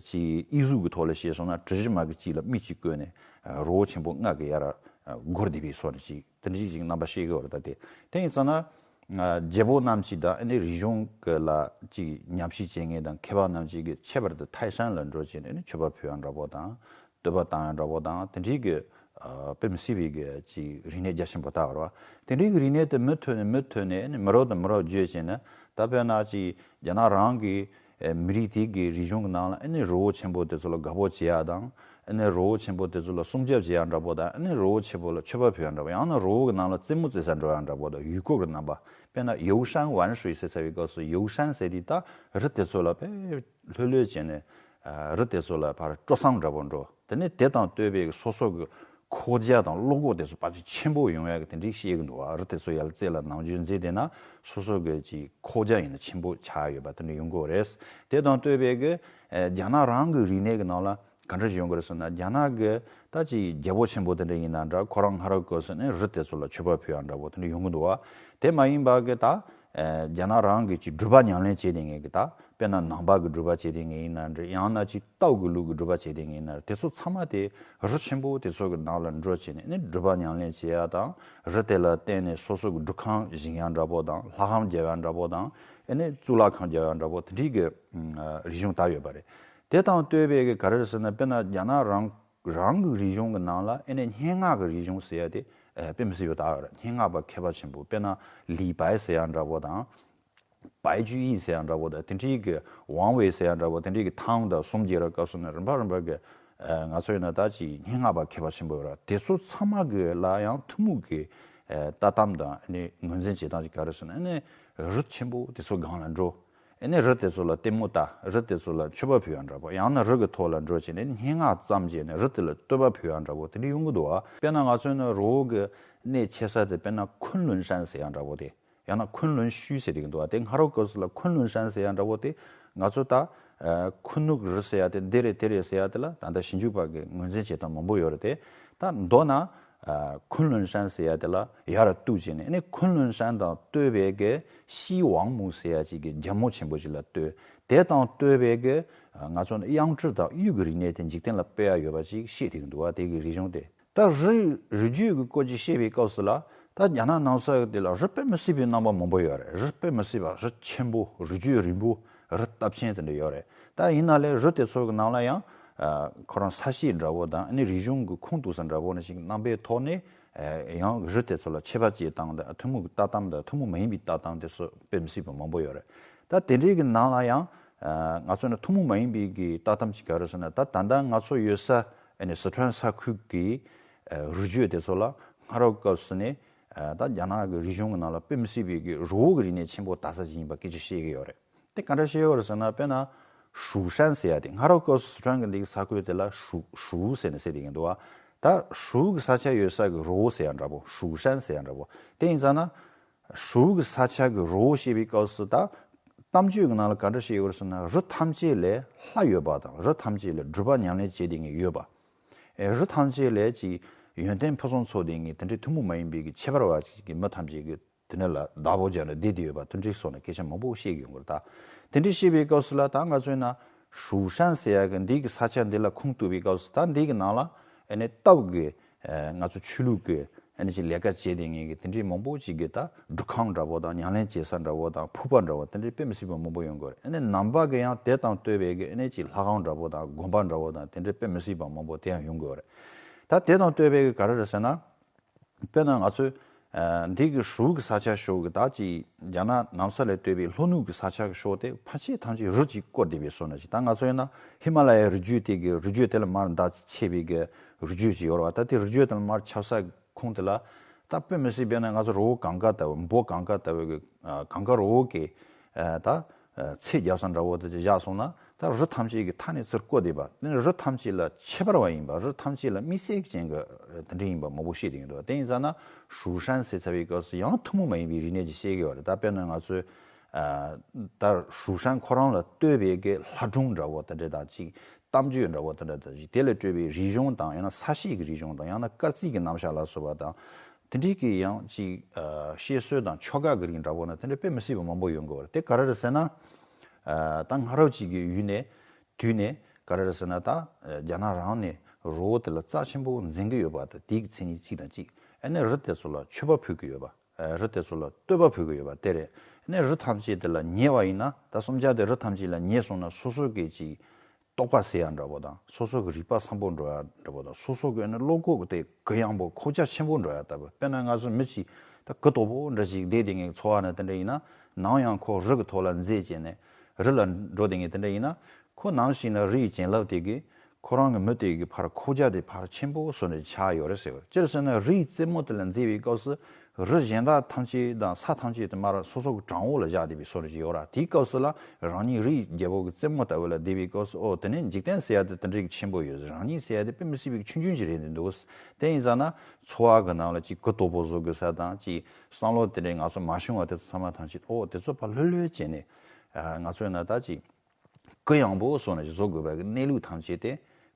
ཅིག་དབྱིག་གཟུགས་ཀྱི་ཐོག་ལ་བཤད་སོང་ན། གྲུ་བཞི་མ་གི་དཀྱིལ་ལ་མི་གཅིག་བཀོད་ནས་ཨ་རི་བོ་ཆེན་པོ་ལྔ་གི་ཡར་ཨ་སྒོར་བསྡད་པའི་བཟོ་འདྲ་ཅིག་དེ་འདྲ་ཅིག་རྣམ་པ་ཤེས་ཀྱི་ཡོད་རེད། ད་དེ་དེ་ཡིན་ཙང་ན་ཨ་རྒྱལ་པོ་རྣམས་ཀྱིས་དང་། ཨ་ནི་རིག་གཞུང་གི་ལ་ཅིག་ཉམས་ཞིབ་བྱེད་མཁན་དང་མཁས་པ་རྣམས་ཀྱིས་གི་ཁྱད་པར་དུ་泰山ལ་འགྲོ་བྱས་ནས། ཨ་ནི་མཆོད་པ་ཕུལ་ཡ་འདྲ་པོ་དང་། བསྟོད་པ་བཏང་ཡ་འདྲ་པོ་དང་། དེ་འདྲའི་གི་ཨ་དཔེ་མི་སྲིད་པའི་གི་ཅིག་རིག་གནས་རྒྱ་ཆེན་པོ་ལྟ་བ་རེད་བ། དེ་འདྲའི་གི་རིག་གནས་དེ་མུ་མཐུད་ནས་མུ་མཐུད་ནས་ནི་མི་རབས་དང་མི་རབས་བརྒྱུད་བྱས་ནས། ད་དཔེར་ན་ཅིག་རྒྱ་ནག་རང་གི་ཨ་མི་རིགས་དེ་གི་རིག་གཞུང་གི་ནང་ལ། ཨ་ནི་རི་བོ་ཆེན་པོ་དེ་ཚོ་ལ་དགའ་པོ་བྱེད་ཡ་དང་། ཨ་ནི་རི་བོ་ཆེན་པོ་དེ་ཚོ་ལ་སྲུང་སྐྱོབ་བྱེད་ཡ་འདྲ་པོ་དང་། ཨ་ནི་རི་བོ་ཆེན་པོ་ལ་མཆོད་པ་ཕུལ་ཡ་འདྲ་པོ། ཡང་ན་རི་བོ་གི་ནང་ལ་རྩེད་མོ་རྩེ་ས་འགྲོ་ཡ་འདྲ་པོ་དང་། ཡུལ་སྐོར་གི་རྣམ་པ། དཔེར་ན་游山玩水ཟེར་ཚར་བའི་སྐབས་སུ། 游山ཟེར་དུས་ད་རི་དེ་ཚོ་ལ་དཔེ་ལྷོད་ལྷོད་བྱས་ནས་ཨ་རི་དེ་ཚོ་ལ་ཕར་སྤྲོ་བསམ་འདྲ་པོ་འགྲོ། དེ་ནས་དེ་དང་བསྟུན་པའི་སོ་སོ་གི་ཁོག་རྒྱ་དང་བློ་ཁོག་དེ་ཚོ་ཕལ་ཆེར་ཆེན་པོ་ཡོང་ཡ་གི་དེ་འདྲའི་བཤད་གི་འདུག་བ། རི་དེ་ཚོ་ཡར་རྩེ་ལ་ནམ་རྒྱུན་འཛེགས་བསྡད་ན་སོ་སོ་གི་ཅིག་ཁོག་རྒྱ་ཡིན་ན་ཆེན་པོ་ཆགས་ཡོད་པ་དེ་འདྲ་ཡོང་གི་རེད། དེ་དང་བསྟུན་པའི་གི་ཨ་རྒྱ་ནག་རང་གི་རིག་གནས་གི་ནང་ལ་ག་འདྲ་ཞིག་ཡོང་གི་རེད་ཟེར་ན། རྒྱ་ནག་གི་ད་ཅིག་རྒྱལ་པོ་ཆེན་པོ་དེ་འདྲ་ཡིན་ན་འདྲ། ཁོ་རང་སྔ་རབས་སྐབས་སུ་ནི་རི་དེ་ཚོ་ལ་མཆོད་པ་ཕུལ་ཡ་འདྲ་པོ་དེ་འདྲ་ཡོང་གི་འདུག་བ། དེ་མ་ཡིན་པ་གི་ད་ཨ་རྒྱ་ནག་རང་གི་ཅིག་སྒྲུབ་པ་ཉམས་ལེན་བྱེད་བསྡད་མཁན་གི། ད་དཔེར་ན་ནང་པ་གི་སྒྲུབ་པ་བྱེད་བསྡད་མཁན་ཡིན་ན་འདྲ། ཡང་ན་ཅིག་ཏའོ་གི་ལུགས་ཀྱི་སྒྲུབ་པ་བྱེད་བསྡད་མཁན་ཡིན་ན་འདྲ། དེ་ཚོ་ཚང་མ་དེ་རི་ཆེན་པོ་དེ་ཚོ་གི་ནང་ལ་འགྲོ་བྱས་ནས་ནི་སྒྲུབ་པ་ཉམས་ལེན་བྱེད་ཡ་དང་། རི་དེ་ལ་བརྟེན་ནས་སོ་སོ་གི་སྒྲུབ་ཁང་བཞེངས་ཡ་འདྲ་པོ་དང་། ལྷ་ཁང་རྒྱབ་ཡ་འདྲ་པོ་དང་། ཨ་ནི་གཙུག་ལག་ཁང་རྒྱབ་ཡ་འདྲ་པོ་དེ་འདྲའི་གི་ཨ་རིག་གཞུང་དར་ཡོད་པ་རེད། དེ་དང་བསྟུན་པའི་གི་ག་རེ་རེད་ཟེར་ན། དཔེར་ན་རྒྱ་ནག་རང་རང་གི་རིག་གཞུང་གི་ནང་ལ་ཨ་ནི་སྙན་ངག་གི་རིག་གཞུང་ཟེར་ཡ་དེ་ཨ་དཔེ་མི་སྲིད་པ་དར་ཡོད་རེད། སྙན་ངག་པ་མཁས་པ་ཆེན་པོ། དཔེར་ན་ལི་པའེ་ཟེར་ཡ་འདྲ་པོ་དང་། 白居易ཟེར་ཡ་འདྲ་པོ་དང་། དེ་འདྲའི་གི་王维ཟེར་ཡ་འདྲ་པོ། དེ་འདྲའི་གི་ཐང་དང་སུམ་བརྒྱ་ར་སྐབས་སུ་ནི་རིམ་པ་རིམ་པ་གི་ཨ་ང་ཚོ་ཡིན་ན་ད་ཅིག་སྙན་ངག་པ་མཁས་པ་ཆེན་པོ་ཡོད་ར། དེ་ཚོ་ཚང་མ་གི་ལ་ཡང་ཐུན་མོང་གི་ཨ་ལྟ་སྟངས་དང་ཨ་ནི་ངོས་འཛིན་བྱེད་སྟངས་ཅིག་ག་རེ་ཟེར་ན། ཨ་ནི་རི་ཆེན་པོ་དེ་ཚོ་སྒང་ལ་འགྲོ། ཨ་ནི་རི་དེ་ཚོ་ལ་ལྟད་མོ་ལྟ། རི་དེ་ཚོ་ལ་མཆོད་པ་ཕུལ་ཡ་འདྲ་པོ། ཡང་ན་རི་གི་ཐོག་ལ་འགྲོ་བྱས་ནས་སྙན་ངག་བརྩམས་བྱས་ནས་རི་དེ་ལ་བསྟོད་པ་ཕུལ་ཡ་འདྲ་པོ་དེ་འདྲ་ཡོང་གི་འདུག་བ། དཔེར་ན་ང་ཚོ་ནི་རི་བོ་གི་གནས་ཆེ་ས་དེ་དཔེར་ན་ཁུན་ལུན་ཧྲན་ཟེར་ཡ་འདྲ་པོ་དེ། ཡང་ན་ཁུན་ལུན་ཤུ་ཟེར་གྱི་འདུག་བ། དེ་སྔ་རབས་སྐབས་སུ་ལ་ཁུན་ལུན་ཧྲན་ཟེར་ཡ་འདྲ་པོ་དེ་ང་ཚོ་ད་ཨ་ཁུ་ནུ་གི་རི་ཟེར་ཡ་དེ་འདི་རེད་དེ་རེད་ཟེར་ཡ་དེ་ལ་ད་ལྟ་ཞིབ་འཇུག་པ་གི་ངོས་འཛིན་བྱེད་སྟངས་མང་པོ་ཡོད་རེད་དེ། ད་མདོར་ན་ཨ་ཁུན་ལུན་ཧྲན་ཟེར་ཡ་དེ་ལ་ཡར་གཏུགས་བྱས་ནས། ཨ་ནི་ཁུན་ལུན་ཧྲན་དང་བསྟོད་པའི་གི་ཤི་ཝང་མུ་ཟེར་ཡ་ཅིག་གི་རྒྱལ་མོ་ཆེན་པོ་ཞིག་ལ་བསྟོད། དེ་དང་བསྟོད་པའི་གི་ཨ་ང་ཚོ་ནི་དབྱངས་འབྲི་དང་གཡུ་གི་རིག་གནས་དེ་འཇིག་རྟེན་ལ་སྤེལ་ཡ་ཡོད་པ་ཅིག་བཤད་བསྡད་ཀྱི་འདུག་བ། དེ་གི་རིག་གཞུང་དེ། ད་རི་རི་རྒྱུད་ཀྱི་སྐོར་ཅིག་བཤད་པའི་སྐབས་སུ་ལ། ད་རྒྱ་ནག་ནང་ས་དེ་ལ་རི་དཔེ་མི་སྲིད་པའི་རྣམ་པ་མང་པོ་ཡོད་རེད། རི་དཔེ་མི་སྲིད་པ། རི་ཆེན་པོ། རི་རྒྱུད་རིང་པོ། རི་སྟབས་ཆེན་དེ་འདྲ་ཡོད་རེད། ད་ཡིན་ན་ལས་རི་དེ་ཚོ་གི་ནང་ལ་ཡང་ཨ་ཁོ་རང་ས་གཤིས་འདྲ་པོ་དང་། ཨ་ནི་རིག་གཞུང་གི་ཁུངས་གཏུགས་ས་འདྲ་པོ་ནི་ཞིག་རྣམ་པའི་ཐོག་ནས་ཨ་ཡང་རི་དེ་ཚོ་ལ་ཁྱད་པར་བྱེད་སྟངས་དང་། ཐུན་མོང་གི་ལྟ་སྟངས་དང་ཐུན་མོང་མ་ཡིན་པའི་ལྟ་སྟངས་དེ་ཚོ་དཔེ་མི་སྲིད་པ་མང་པོ་ཡོད་རེད། ད་དེ་འདྲའི་གི་ནང་ལ་ཡང་ཨ་ང་ཚོ་ནི་ཐུན་མོང་མ་ཡིན་པའི་གི་ལྟ་སྟངས་ཅིག་ག་རེ་ཟེར་ན། ད་ད་ལྟ་ང་ཚོ་ཡོད་ས་ཨ་ནི་སི་ཁྲོན་ས་ཁུལ་གི་ཨ་རི་རྒྱུད་དེ་ཚོ་ལ་སྔ་རབས་སྐབས་སུ་ནས་ཨ་ད་རྒྱ་ནག་གི་རིག་གཞུང་གི་ནང་ལ་དཔེ་མི་སྲིད་པའི་གི་རི་བོ་གི་རིག་གནས་ཆེན་པོ་དར་ས་ཅིག་ཡིན་པ་སྐད་ཆ་བཤད་ཀྱི་ཡོད་རེད། དེ་ག་འདྲ་བཤད་ཡོད་རེད་ཟེར་ན། དཔེར་ན་ཧྲུའུ་ཧྲན་ཟེར་ཡ་དེ། སྔ་རབས་སྐབས་སུ་སི་ཁྲོན་གི་འདི་གི་ས་ཁུལ་དེ་ལ་ཧྲུའུ་ཧྲུའུ་ཟེར་ནས་ཟེར་བསྡད་ཀྱི་འདུག་བ། ད་ཧྲུའུ་གི་ས་ཆ་ཡོད་ས་གི་རི་བོ་ཟེར་ཡ་འདྲ་པོ། ཧྲུའུ་ཧྲན་ཟེར་ཡ་འདྲ་པོ། དེ་ཡིན་ཙང་ན་ཧྲུའུ་གི་ས་ཆ་གི་རི་བོ་ཞེས་པའི་སྐབས་སུ། ད་གཏམ་རྒྱུད་ཀྱི་ནང་ལ་ག་འདྲ་བཤད་ཡོད་རེད་ཟེར་ན། རི་ཐམས་ཅད་ལས་ལྷ་ཡོད་པ་དང་། རི་ཐམས་ཅད་ལས་སྒྲུབ་པ་ཉམས་ལེན་བྱེད་བསྡད་མཁན་ཡོད་པ། ཨེ་རི་ཐམས་ཅད་ལས་ཀྱི་ཡོན་ཏན་ཕུན་སུམ་ཚོགས་བསྡད་མཁན་དེ་འདྲའི་ཐུན་མོང་མ་ཡིན་པའི་གི་ཁྱད་པར་བ་ཅིག་གི་མི་ཐམས་ཅད་ཀྱི་དེ་ནས་ལ་བདག་པོ་བརྒྱབ་ནས་བསྡད་དེ་ཡོད་པ་དེ་འདྲའི་སོགས་ནས་སྐད་ཆ་མང་པོ་བཤད་ཀྱི་ཡོང་གི་རེད། ད་དེ་འདྲའི་བཤད་པའི་སྐབས་སུ་ལ། ད་ང་ཚོས་ན་ཧྲུའུ་ཧྲན་ཟེར་ཡ་གི་འདི་གི་ས་ཆ་འདི་ལ་ཁུངས་གཏུགས་པའི་སྐབས་སུ། ད་འདི་གི་ནང་ལ་ཨེ་ནས་ཏའོ་གི་ཨེ་ང་ཚོ་ཆོས་ལུགས་ཀྱི་ཨེ་ནས་ཅིག་ལས་ཀ་བྱེད་བསྡད་མཁན་གྱི་དེ་འདྲའི་མང་པོ་ཅིག་གི་ད་སྒྲུབ་ཁང་འདྲ་པོ་དང་། ཉམས་ལེན་བྱེད་ས་འདྲ་པོ་དང་། ཕུག་པ་འདྲ་པོ་དེ་འདྲའི་དཔེ་མི་སྲིད་པ་མང་པོ་ཡོང་གི་རེད། ཨེ་ནས་ནང་པ་གི་ཡང་དེ་དང་བསྟུན་པའི་གི་ཨེ་ནས་ཅིག་ལྷ་ཁང་འདྲ་པོ་དང་། དགོན་པ་འདྲ་པོ་དང་། དེ་འདྲའི་དཔེ་མི་སྲིད་པ་མང་པོ་དེ་ཡང་ཡོང་གི་ཡོད་རེད། ད་དེ་དང་བསྟུན་པའི་གི་ག་རེ་རེད་ཟེར་ན། དཔེར་ན་ང་ཚོས་ ཨ་འདི་གི་ཧྲུའུ་གི་ས་ཆ་ཤོག་གི་ད་ཅིག་རྒྱ་ནག་ནམ་ས་ལ་སྟོད་པའི་ལྷོ་ནུབ་གི་ས་ཆ་གི་ཤོག་དེ་ཕལ་ཆེར་ཐམས་ཅད་རི་ཅིག་བསྐོར་བསྡད་པའི་བཟོ་འདྲ་ཅིག་ད་ང་ཚོ་ཡིན་ན་ཧི་མ་ལ་ཡའི་རི་རྒྱུད་དེ་གི་རི་རྒྱུད་དེ་ལ་མར་མདའ་ཆེ་བའི་གི་རི་རྒྱུད་ཅིག་ཡོད་རེད་བ། ད་དེ་རི་རྒྱུད་དེ་ལ་མར་ཆབ་གསང་ཁུངས་དེ་ལ་ད་དཔེ་མི་སྲིད་པས་ན་ང་ཚོ་རི་བོ་གངས་དཀར་ལྟ་བུ་འབོ་གངས་དཀར་ལྟ་བུ་གི་ཨ་གངས་དཀར་རི་བོ་གི་ཨ་ད་ཚད་རྒྱབ་ས་འདྲ་བོ་དེ་བཞག་སོང་ན། ད་རི་ཐམས་ཅད་ཀྱི་མཐའ་ནས་ཚུར་བསྐོར་བསྡད་པ། དེ་ནི་རི་ཐམས་ཅད་ལ་ཁྱད་པར་བ་ཡིན་པ། རི་ཐམས་ཅད་ལ་དམིགས་བསལ་ཅན་གྱི་དེ་འདྲ་ཡིན་པ་མང་པོ་བཤད་བསྡད་ཀྱི་འདུག་དེ་ཡིན་ཙང་ན་ཧྲུའུ་ཧྲན་ཟེར་ཚར་བའི་སྐབས་སུ་ཡང་ཐུན་མོང་མ་ཡིན་པའི་རིག་གནས་ཅིག་བཤད་ཀྱི་ཡོད་རེད། ད་དཔེར་ན་ང་ཚོས་ཨ་ད་ཧྲུའུ་ཧྲན་ཁོ་རང་ལ་ལྟོས་པའི་གི་ལྷ་སྒྲུང་འདྲ་བོ་དེ་འདྲ་དང་ཅིག་གཏམ་རྒྱུད་འདྲ་བོ་དེ་འདྲ་དང་ཅིག་དེ་ལས་སྤྲོས་པའི་རིག་གཞུང་དང་ཡང་ན་ས་གཤིས་ཀྱི་རིག་གཞུང་དང་ཡང་ན་སྐར་རྩིས་ཀྱི་རྣམ་གཞག་ལ་སོགས་པ་དང་། དེ་འདྲའི་གི་ཡང་ཅིག་ཨ་བཤད་སྲོལ་དང་ཆོ་ག་གི་རིགས་འདྲ་བོ་ན་དེ་འདྲ་དཔེ་མི་སྲིད་པ་མང་པོ་ཡོང་གི་ཡོད་རེད། དེ་ག་རེ་རེད་ཟེར་ན། ཨ་ད་སྔ་རབས་ཅིག་གི་ཡུལ་ནས་དུས་ནས་ག་རེ་རེད་ཟེར་ན། ད་རྒྱ་ནག་རང་ནས་རི་བོ་དེ་ལ་རྩ་ཆེན་པོ་འཛིན་གི་ཡོད་པ་དང་དེའི་གི་མཚན་ཉིད་གཅིག་དང་གཅིག་ཨ་ནི་རི་དེ་ཚོ་ལ་མཆོད་པ་ཕུལ་གི་ཡོད་པ། ཨ་རི་དེ་ཚོ་ལ་བསྟོད་པ་ཕུལ་གི་ཡོད་པ་དེ་རེད། ཨ་ནི་རི་ཐམས་ཅད་དེ་ལ་ཉེ་བ་ཡིན་ན། ད་གསུམ་ཆ་དེ་རི་ཐམས་ཅད་ལ་ཉེ་སོང་ན་སོ་སོ་གི་ཅིག་རྟོགས་པ་ཟེར་ཡ་འདྲ་བོ་དང་། སོ་སོ་གི་རིག་པ་བཟང་པོ་འགྲོ་ཡ་འདྲ་བོ་དང་། སོ་སོ་གི་ཨ་ནི་བློ་ཁོག་གི་དེ་གུ་ཡངས་པོ་ཁོག་རྒྱ་ཆེན་པོ་འགྲོ་ཡ་ལྟ་བུ། དཔེར་ན་ང་ཚོ་མི་གཅིག་ད་གུ་དོག་པོ་འདྲ་ཞིག་བསྡད་དེ་ངའི་འཚོ་བ་ན་དེ་འདྲ་ཡིན་ན། ནམ་ཡང་ཁོ་རི་གི་ཐོག་ལ་འཛེགས་བྱས་ནས་རི་ལ་འགྲོ་དེ་ངའི་དེ་འདྲ་ཡིན་ན། ཁོ་ནམ་ཞིག་ན་རི་ཡི་བྱིན་རླབས་དེ་གིས་ཁོ་རང་གི་མི་དེ་གི་ཕར་ཁོག་རྒྱ་དེ་ཕར་ཆེན་པོ་བཟོ་ནས་ཆགས་ཡོད་རེད་ཟེར། ཅི་ཟེར་ན་རི་ཡི་རྩེ་མོ་དེ་ལ་འཛེགས་པའི་སྐབས་སུ། རི་གཞན་དག་ཐམས་ཅད་དང་ས་ཐམས་ཅད་དུ་མར་སོ་སོ་གི་བྲང་འོག་ལ་བཞག་བསྡད་པའི་བཟོ་འདྲ་ཅིག་ཡོད་ར། དེའི་སྐབས་སུ་ལ་རང་ཉིད་རིའི་རྒྱལ་པོ་གི་རྩེ་མོ་ལྟ་བུ་ལ་བསྡད་པའི་སྐབས་སུ། ཨོ་དེ་ནས་འཇིག་རྟེན་ཟེར་ཡ་དེ་དེ་འདྲའི་གི་ཆེན་པོ་ཡོད། རང་ཉིད་ཟེར་ཡ་དེ་དཔེ་མི་སྲིད་པའི་ཆུང་ཆུང་ཅིག་རེད་འདུག་དེ་ཡིན་ཙང་ན་འཚོ་བ་གི་ནང་ལ་ཅིག་གུ་དོག་པོ་བཟོ་དགོས་ས་དང་། ཅིག་བསམ་བློ་དེ་འདྲའི་ང་ཚོ་མ་བྱུང་བ་དེ་ཚོ་ཚང་མ་ཐམས་ཅད། ཨོ་དེ་ཚོ་ཕར་ལྷོད་ལྷོད་བྱས་ནས་ང་ཚོའི་ན་ད་ཅིག་གུ་ཡངས་པོ་སོང་ནས་བཟོ་དགོས་པ་གི་གནས་ལུགས་ཐམས་ཅད་དེ་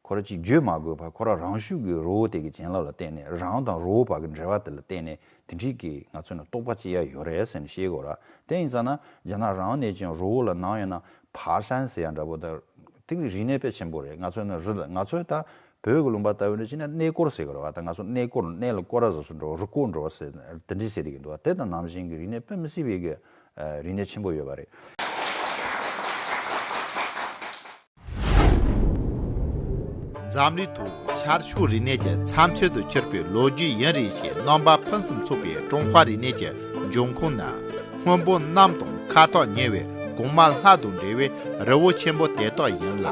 ཁོ་རང་གཅིག་བརྗོད་མ་དགོས་པར། ཁོ་རང་རང་ཤུགས་ཀྱིས་རི་བོ་དེ་གི་བྱིན་རླབས་ལ་བརྟེན་ནས། རང་དང་རི་བོ་བར་གྱི་འབྲེལ་བ་དེ་ལ་བརྟེན་ནས་དེ་འདྲའི་གི་ང་ཚོ་ནི་རྟོགས་པ་སྐྱེ་ཡ་ཡོད་རེད་ཟེར་ནས་བཤད་དགོས་ར། དེ་ཡིན་ཙང་ན་རྒྱ་ནག་རང་ནས་ཀྱང་རི་བོ་ལ་ནམ་ཡང་ན་ཕ་ཧྲན་ཟེར་ཡ་འདྲ་པོ་དང་། དེ་གི་རིག་གནས་དཔེ་ཆེན་པོ་རེད། ང་ཚོ་ནི་རི་ལ། ང་ཚོའི་ད་བོད་ཀྱི་ལུང་པ་ལྟ་བུ་ནི་ཅི་ན་གནས་སྐོར་ཟེར་གི་རེད་བ། ད་ང་ཚོ་གནས་སྐོར། གནས་ལ་སྐོར་ར་ཟེར་སུ་འགྲོ། རི་སྐོར་འགྲོ་བ་ཟེར་དེ་འདྲའི་ཟེར་དེ་གི་འདུག་བ། དེ་དང་ནང་བཞིན་གྱི་རིག་གནས་དཔེ་མི་སྲིད་པའི་གི་རིག་གནས་ཆེན་པོ་ཡོད་པ་རེད། འཛམ་གླིང་ཐོག་ཤར་ཕྱོགས་རིག་གནས་ཀྱི་མཚམས་ཆེད་དུ་གྱུར་པའི་ལོ་རྒྱུས་ཡུན་རིང་ཞིང་རྣམ་པ་ཕུན་སུམ་ཚོགས་པའི་ཀྲུང་ཧྭ་རིག་གནས་ཀྱི་འབྱུང་ཁུངས་ནི། སྔོན་པོ་གནམ་དང་ཁ་ཐག་ཉེ་བའི་གོང་མ་ལྷ་དང་འབྲེལ་བའི་རི་བོ་ཆེན་པོ་དེ་དག་ཡིན་ལ།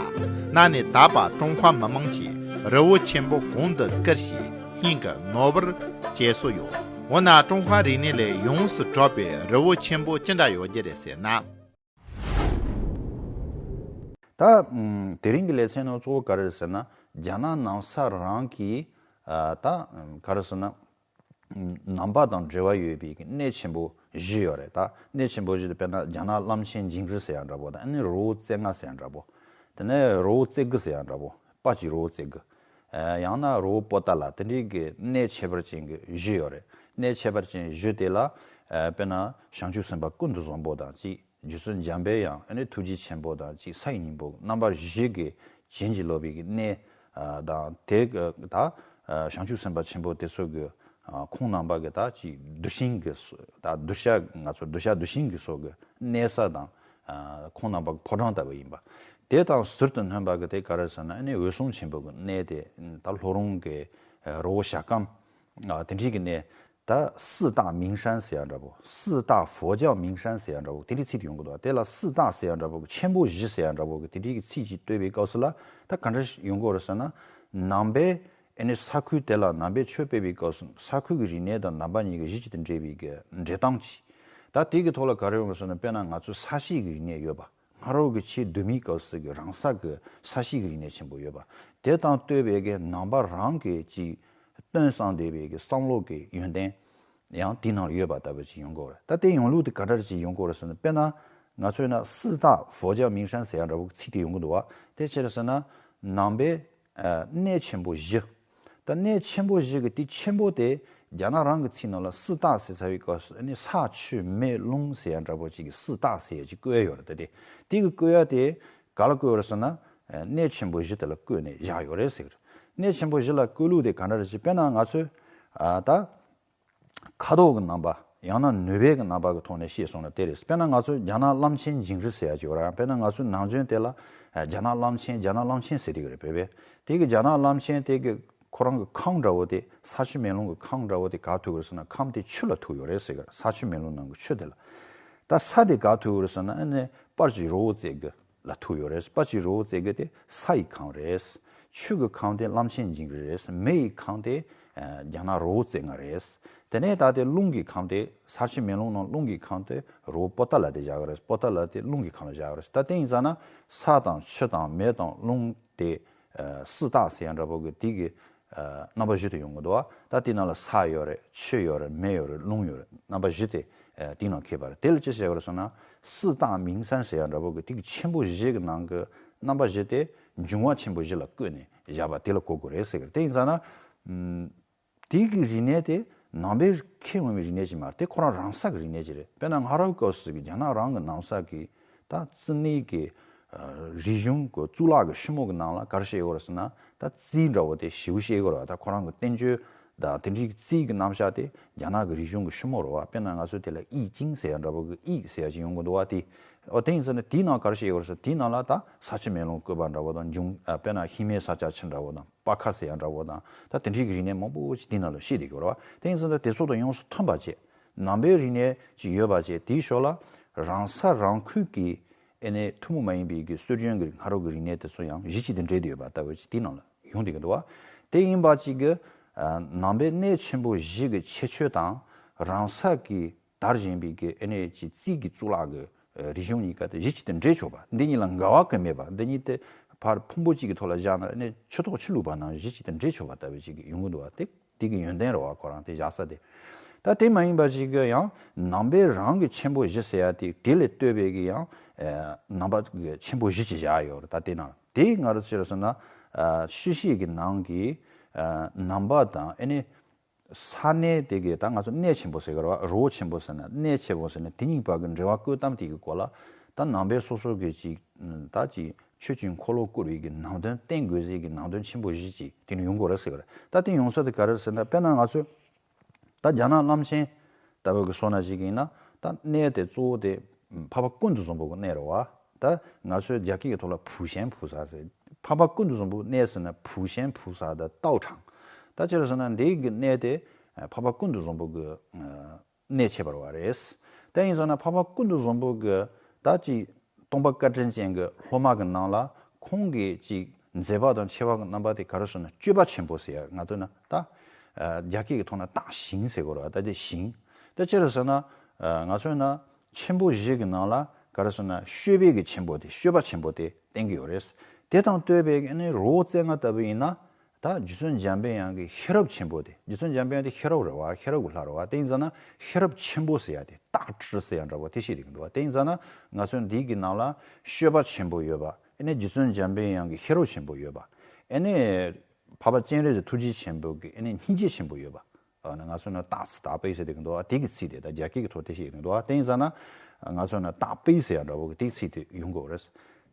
གནའ་ནས་ད་བར་ཀྲུང་ཧྭ་མི་དམངས་ཀྱིས་རི་བོ་ཆེན་པོ་གོང་དུ་བཀུར་ཞིང་སྙིང་གི་ནོར་བུར་གྱེས་སྲོལ་ཡོད། འོ་ན་ཀྲུང་ཧྭ་རིག་གནས་ལས་ཡོངས་སུ་གྲུབ་པའི་རི་བོ་ཆེན་པོ་ཅི་འདྲ་ཡོད་རྒྱུ་རེད་ཟེར་ན། ད་ཨུམ་དེ་རིང་གི་ལེ་ཚན་ནང་གཙོ་བོ་ག་རེ་རེད་ཟེར་ན། རྒྱ་ནག་ནང་ས་རང་གི་ཨ་ད་ཨུམ་ག་རེ་ཟེར་ན། ཨུམ་ནང་པ་དང་འབྲེལ་བ་ཡོད་པའི་གི་གནས་ཆེན་པོ་བཞི་ཡོད་རེད། ད་གནས་ཆེན་པོ་བཞི་དེ་དཔེར་ན་རྒྱ་ནག་གླང་ཆེན་འཇིང་རི་ཟེར་ཡ་འདྲ་པོ་དང་། ཨ་ནི་རི་བོ་རྩེ་ལྔ་ཟེར་ཡ་འདྲ་པོ། དེ་ནས་རི་བོ་རྩེ་དགུ་ཟེར་ཡ་འདྲ་པོ། དཔའ་བཅུའི་རི་བོ་རྩེ་དགུ། ཨ་ཡང་ན་རི་བོ་པོ་ཏཱ་ལ། དེ་འདྲའི་གི་གནས་ཁྱད་པར་ཅན་གི་བཞི་ཡོད་རེད། གནས་ཁྱད་པར་ཅན་བཞི་དེ་ལ་ཨ་དཔེར་ན་བྱང་ཆུབ་སེམས་དཔའ་ཀུན་ཏུ་བཟང་པོ་དང་གཅིག་རྗེ་བཙུན་འཇམ་པའི་དབྱངས། ཨ་ནི་ཐུགས་རྗེ་ཆེན་པོ་དང་གཅིག་ས་ཡི་སྙིང་པོ། རྣམ་པ་བཞི་གི་བྱིན་གྱིས་རློབ་པའི་གི་གནས། ཨ་དང་དེ་གི་ད་ཨ་བྱང་ཆུབ་སེམས་དཔའ་ཆེན་པོ་དེ་ཚོ་གི་ཨ་ཁོང་རྣམ་པ་གི་ད་ཅིག་གདུལ་ཞིང་གི་སོ། ད་གདུལ་བྱ། ང་ཚོ་གདུལ་བྱ་གདུལ་ཞིང་གི་སོགས་གི་གནས་ས་དང་། ཨ་ཁོང་རྣམ་པ་གི་ཕོ་བྲང་ལྟ་བུ་ཡིན་པ། དེ་དང་ཟུར་དུ་སྣོན་པ་གི་དེ་ག་རེ་ཟེར་ན། ཨ་ནི་འོད་སྲུང་ཆེན་པོ་གི་གནས་དེ། ད་ལྷོ་རོང་གི་ཨ་རི་བོ་ཞྭ་སྐམ། ཨ་དེ་འདྲའི་གི་གནས། ད་四大名山ཟེར་ཡ་འདྲ་པོ། 四大佛教名山ཟེར་ཡ་འདྲ་པོ། དེ་འདྲའི་ཚིག་དེ་ཡོང་གི་འདུག་དེ་ལ་四大ཟེར་ཡ་འདྲ་པོ་གི། ཆེན་པོ་བཞི་ཟེར་ཡ་འདྲ་པོ་གི་དེ་འདྲའི་གི་ཚིག་ཅིག་བཏོན་པའི་སྐབས་སུ་ལ་ད་ག་འདྲ་ཡོང་གི་རེད་ཟེར་ན། ནང་པའི་ཨ་ནི་ས་ཁུལ་དེ་ལ་ནང་པའི་ཆོས་སྤེལ་བའི་སྐབས་སུ་ས་ཁུལ་གྱི་རིག་གནས་དང་ནང་པ་གཉིས་ཀྱི་གཞི་གཅིག་ཏུ་འབྲེལ་བའི་གི་འབྲེལ་སྟངས་ཅིག་ད་དེ་གི་ཐོག་ལ་ག་རེ་ཡོང་གི་ཟེར་ན། དཔེར་ན་ང་ཚོའི་ས་གཤིས་ཀྱི་རིག་གནས་ཡོད་པ། སྔ་རབས་ཀྱི་ཆེས་གདོད་མའི་སྐབས་སུ་གི་རང་ས་གི་ས་གཤིས་ཀྱི་རིག་གནས་ཆེན་པོ་ཡོད་པ། དེ་དང་བསྟུན་པའི་གི་ནང་པ་རང་གི་ཅིག་སྟོན་བསམ་བསྡད་པའི་གི་བསམ་བློ་གི་ཡོན་ཏན་ཡང་དེའི་ནང་ལ་ཡོད་པ་ལྟ་བུ་ཅིག་ཡོང་གི་ཡོད་རེད། ད་དེ་ཡོང་ལུགས་དེ་ག་འདྲ་ཅིག་ཡོང་གི་ཡོད་རེད་ཟེར་ན། དཔེར་ན་ང་ཚོས་ན་四大佛教名山ཟེར་ཡ་འདྲ་བོ་གི་ཚིག་དེ་ཡོང་གི་འདུག་བ། དེ་ཅི་རེད་ཟེར་ན། ནང་པའི་ཨ་གནས་ཆེན་པོ་བཞི། ད་གནས་ཆེན་པོ་བཞི་གི་དེ་ཆེན་པོ་དེ་རྒྱ་ནག་རང་གི་ཚིག་ནང་ལ་四大ཟེར་ཚར་བའི་སྐབས་སུ་ནི་ས་ཆུ་མེ་རླུང་ཟེར་ཡ་འདྲ་པོ་ཅིག་གི་四大ཟེར་ཡ་ཅིག་བཀོད་ཡ་ཡོད་རེད། ད་དེ་དེ་གི་བཀོད་ཡ་དེ་ག་ལ་བཀོད་ཡོད་རེད་ཟེར་ན། ཨ་གནས་ཆེན་པོ་བཞི་དེ་ལ་བཀོད་ནས་བཞག་ཡོད་རེད་ཟེར་གི་རེད། གནས་ཆེན་པོ་བཞི་ལ་བཀོད་ལུགས་དེ་ག་འདྲ་རེད་ཅེ། དཔེར་ན་ང་ཚོས་ཨ་ད་ཁ་དོག་གི་རྣམ་པ། ཡང་ན་ནུས་པའི་གི་རྣམ་པ་གི་ཐོག་ནས་བཤད་སོང་ན་དེ་རེད། དཔེར་ན་ང་ཚོ་རྒྱ་ནག་གླང་ཆེན་འཇིང་རི་ཟེར་ཡ་ཅིག་ཡོད་རེད། དཔེར་ན་ང་ཚོའི་ནང་ཆེན་དེ་ལ་ཨ་རྒྱ་ནག་གླང་ཆེན། རྒྱ་ནག་གླང་ཆེན་ཟེར་དེ་གི་རེད། བོད་པས་དེ་གི་རྒྱ་ནག་གླང་ཆེན་དེ་གི་ ཁོ་རང་གི་ཁམས་འདྲ་བོ་དེ་ས་ཆུ་མེ་རླུང་གི་ཁམས་འདྲ་བོ་དེ་ག་ཐུག་ཡོད་རེད་ཟེར་ན། ཁམས་དེ་ཆུ་ལ་ཐུག་ཡོད་རེད་ཟེར་གི་རེད། ས་ཆུ་མེ་རླུང་ནང་གི་ཆུ་དེ་ལ། ད་ས་དེ་ག་ཐུག་ཡོད་རེད་ཟེར་ན། ཨ་ནི་སྤར་གྱི་རི་བོ་རྩེ་དགུ་ལ་ཐུག་ཡོད་རེད། སྤར་གྱི་རི་བོ་རྩེ་དགུ་དེ་ས་ཡི་ཁམས་རེད། ཆུ་གི་ཁམས་དེ་གླང་ཆེན་ཇིང་གི་རེད། མེ་ཡི་ཁམས་དེ་ཨ་རྒྱ་ནག་རི་བོ་རྩེ་ལྔ་རེད། དེ་ནས་ད་དེ་རླུང་གི་ཁམས་དེ་ས་ཆུ་མེ་རླུང་ནང་རླུང་གི་ཁམས་དེ་རི་བོ་པོ་ཏཱ་ལ་དེ་བཞག་གི་རེད། པོ་ཏཱ་ལ་དེ་རླུང་གི་ཁམས་ལ་བཞག་གི་རེད། ད་དེ་ཡིན་ཙང་ན་ས་དང་ཆུ་དང་མེ་དང་རླུང་དེ་ཨ་སྲིད་རྟགས་ཟེར་ཡ་འདྲ་པོ་གི་དེ་གི་ཨ་རྣམ་པ་བཞི་དེ་ཡོང་གི་འདུག་བ། ད་དེ་ནང་ལ་ས་ཡོད་རེད། ཆུ་ཡོད་རེད། མེ་ཡོད་རེད། རླུང་ཡོད་རེད། རྣམ་པ་བཞི་དེ་ཨ་དེ་ནང་འཁེལ་བ་རེད། དེ་ལ་ཅི་ཟེར་གི་རེད་ཟེར་ན། 四大名山 ཟེར་ཡ་འདྲ་པོ་གི་དེ་གི་ཆེན་པོ་བཞི་གི་ནང་གི་རྣམ་པ་བཞི་དེ་འབྱུང་བ་ཆེན་པོ་བཞི་ལ་བཀོད་ནས་བཞག་པ་དེ་ལ་གོ་དགོས་རེད་ཟེར་གི་རེད། དེ་ཡིན་ཙང་ན་ཨམ། དེ་གི་རིག་གནས་དེ་ནང་པའི་ཁྱད་ངོ་མའི་རིག་གནས་ཤིག་མ་རེད། དེ་ཁོ་རང་རང་ས་གི་རིག་གནས་ཅིག་རེད། དཔེར་ན་སྔ་རབས་སྐབས་སུ་གི་རྒྱ་ནག་རང་གི་ནང་ས་གི་ད་རྩིས་ནས་གི་ཨ་རིག་གཞུང་གི་གཙུག་ལག་གི་ཤུ་མོ་གི་ནང་ལ་ག་རེ་བཤད་ཡོད་རེད་ཟེར་ན། ད་རྩིས་འདྲ་བོ་དེ་ཞེ་པོ་བཤད་ཡོད་རེད་བ། ད་ཁོ་རང་གི་བསྟན་བཅོས་དང་དེ་འདྲའི་རྩིས་ཀྱི་རྣམ་གཞག་དེ་རྒྱ་ནག་གི་རིག་གཞུང་གི་ཤུ་མོ་རེད་བ། དཔེར་ན་ང་ཚོ་དེ་ལ་ཡིག་ཅིང་ཟེར་ཡ་འདྲ་བོ་གི་ཡིག་ཟེར་ཡ་ཅིག་ཡོང་གི་འདུག་བ། དེ་ཨོ་དེ་ཡིན་ཟེར་ན་དེའི་ནང་ག་རེ་བཤད་ཡོད་རེད་ཟེར། དེའི་ནང་ལ་ད་ས་ཆུ་མེ་རླུང་བཀོད་པ་འདྲ་བོ་དང་འབྱུང་ཨ་དཔེར་ན་ཧི་མའི་ས་ཆ་ཆུ་འདྲ་བོ་དང་པ་ཁ་ཟེར་ཡ་འདྲ་བོ་དང་། ད་དེ་འདྲའི་གི་རིག་གནས་མང་པོ་ཅིག་དེའི་ནང་ལ་བཤད་བསྡད་ཀྱི་ཡོད་རེད་བ། དེ་ཡིན་ཟེར་ན་དེ་ཚོ་དང་ཡོངས་སུ་མཐུན་པ་བྱས། ནང་པའི་རིག་གནས་ཅིག་ཡོད་པ་བྱས། དེའི་ཕྱོགས་ལ་རང་ས་རང་ཁུལ་གྱི་ཨེ་ནས་ཐུན་མོང་མ་ཡིན་པའི་གི་སྲོལ་རྒྱུན་གྱི་སྔ་རབས་ཀྱི་རིག་གནས་དེ་ཚོ་ཡང་གཞི་གཅིག་ཏུ་འདྲེས་བསྡད་ཡོད་པ་ལྟ་བུ་ཅིག་དེའི་ནང་ལ་ཡོང་བསྡད་ཀྱི་འདུག་བ། དེ་ཡིན་པ་ཅིག་གི་ཨ་ནང་པའི་གནས་ཆེན་པོ་བཞི་གི་ཁྱད་ཆོས་དང་རང་ས་གི་དར་བཞིན་པའི་གི་ཨེ་ནས་ཀྱི་རྩིས་ཀྱི་གཙུག་ལག་གི་ཨ་རིག་གཞུང་གཉིས་ཀ་དེ་གཞི་གཅིག་ཏུ་འདྲེས་ཆོག་པ། འདི་གཉིས་ལ་འགལ་བ་གང་ཡང་མེད་པ། འདི་གཉིས་དེ་ཕར་ཕུང་པོ་གཅིག་གི་ཐོག་ལ་བཞག་ན་ཨེ་ནས་ཆུ་ཐོག་ཆུ་བླུགས་པ་ནང་གཞི་གཅིག་ཏུ་འདྲེས་ཆོག་པ་ལྟ་བུ་ཅིག་གི་ཡོང་གི་འདུག་བ། དེ་དེ་གི་ཡོན་ཏན་རེད་བ། ཁོ་རང་དེ་བཞག་ས་དེ། ད་དེ་མ་ཡིན་པ་ཞིག་གི་ཡང་ནང་པའི་རང་གི་ཆེན་པོ་བཞི་ཟེར་ཡ་དེ་དེ་ལས་བཏོན་པའི་གི་ཡང་ཨ་ནང་པ་གི་ཆེན་པོ་བཞི་ཅིག་བཞག་ཡོད་རེད། ད་དེ་ནང་དེ་ང་རང་ཚོ་ཟེར་ན་ཨ་ཤུལ་བཞེས་ཀྱི་ནང་གི་ཨ་ནང་པ་དང་ཨེ་ནས་ས་གནས་དེ་གའི་ད་ང་ཚོ་གནས་ཆེན་པོ་ཟེར་གི་རེད་བ། རི་བོ་ཆེན་པོ་ཟེར་ན་གནས་ཆེན་པོ་ཟེར་ན་དེ་གཉིས་བར་གྱི་འབྲེལ་བ་བཀོད་སྟངས་དེ་གི་སྐོར་ལ་ད་ནང་པའི་སོ་སོ་གི་ཅིག་ད་ཅིག་ཆོས་ཀྱི་འཁོར་ལོ་བསྐོར་བའི་གི་ནང་དོན་བསྟན་དགོས་ཟེར་གི་ནང་དོན་ཆེན་པོ་བཞི་ཅིག་དེ་ནི་ཡོང་གི་རེད་ཟེར་གི་རེད། ད་དེ་ཡོང་ས་དེ་ག་རེ་ཟེར་ན། དཔེར་ན་ང་ཚོས་ད་རྒྱ་ནག་བླམ་ཆེན་ལྟ་བུ་གི་སོང་ན་ཞིག་ཡིན་ན། ད་གནས་དེ་གཙོ་བོ་དེ་འཕགས་པ་ཀུན་ཏུ་བཟང་པོ་གི་གནས་རེད་བ། ད་ང་ཚོའི་རྒྱ་སྐད་ཀྱི་ཐོག་ལ་བུ་ཤན་བུ་ས་ཟེར། འཕགས་པ་ཀུན་ཏུ་བཟང་པོའི་གནས་ཟེར་ན་བུ་ཤན་བུ་ས་དང་ཏའོ་ཁྲང་། ད་ཅི་རེད་ཟེར་ན་འདི་གི་གནས་དེ་འཕགས་པ་ཀུན་ཏུ་བཟང་པོ་གི་གནས་ཆེ་བར་བ་རེད། དེ་ཡིན་ཟེར་ན་འཕགས་པ་ཀུན་ཏུ་བཟང་པོ་གི་ད་ཅི་སྟོང་པ་བཀའ་དྲིན་ཅན་གྱི་སློབ་མ་གི་ནང་ལ་ཁོང་གི་ཅིག་མཛད་པ་དང་ཆེ་བ་གི་རྣམ་པ་དེ་ག་རེ་ཟེར་ན་སྤྱོད་པ་ཆེན་པོ་ཟེར་ཡ། ང་ཚོ་ན་ད་རྒྱ་སྐད་ཀྱི་ཐོག་ན་དག་ཞིང་ཟེར་དགོས་རེད་བ། ད་དེ་ཞིང་། ད་ཅི་རེད་ཟེར་ན་ང་ཚོ་ན་ཆེན་པོ་བཞི་གི་ནང་ལ་ག་རེ་ཟེར་ན་སྤྱོད་པའི་གི་ཆེན་པོ་དེ། སྤྱོད་པ་ཆེན་པོ་དེ་བསྟན་གྱི་ཡོད་རེད། དེ་དང་བསྟུན་པའི་ཨ་ནི་རི་བོ་རྩེ་ལྔ་ལྟ་བུ་ཡིན་ན། ད་རྗེ་བཙུན་འཇམ་པའི་དབྱངས་ཀྱི་ཤེས་རབ་ཆེན་པོ་དེ། རྗེ་བཙུན་འཇམ་པའི་དབྱངས་དེ་ཤེས་རབ་རེད་བ། ཤེས་རབ་ཀྱི་ལྷ་རེད་བ། དེ་ཡིན་ཙང་ན་ཤེས་རབ་ཆེན་པོ་ཟེར་ཡ་དེ། 大智 ཟེར་ཡ་འདྲ་བོ་དེ་བཤད་དེ་གི་འདུག་བ། དེ་ཡིན་ཙང་ན་ང་ཚོ་འདི་གི་ནང་ལ་སྤྱོད་པ་ཆེན་པོ་ཡོད་པ། ཨ་ནི་རྗེ་བཙུན་འཇམ་པའི་དབྱངས་ཀྱི་ཤེས་རབ་ཆེན་པོ་ཡོད་པ། ཨ་ནི་འཕགས་པ་སྤྱན་རས་གཟིགས་ཐུགས་རྗེ་ཆེན་པོ་གི་ཨ་ནི་སྙིང་རྗེ་ཆེན་པོ་ཡོད་པ། ཨ་ནི་ང་ཚོ་ནི་大慈大悲 ཟེར་དེ་གི་འདུག་བ། དེ་གི་ཚིག་དེ་ད་རྒྱ་སྐད་ཀྱི་ཐོག་དེ་བཤད་དེ་གི་འདུག་བ། དེ་ཡིན་ཙང་ན་ང་ཚོ་ནི་大悲 ཟེར་ཡ་འདྲ་བོ་གི་དེ་གི་ཚིག་དེ་ཡོང་དགོས་རེད།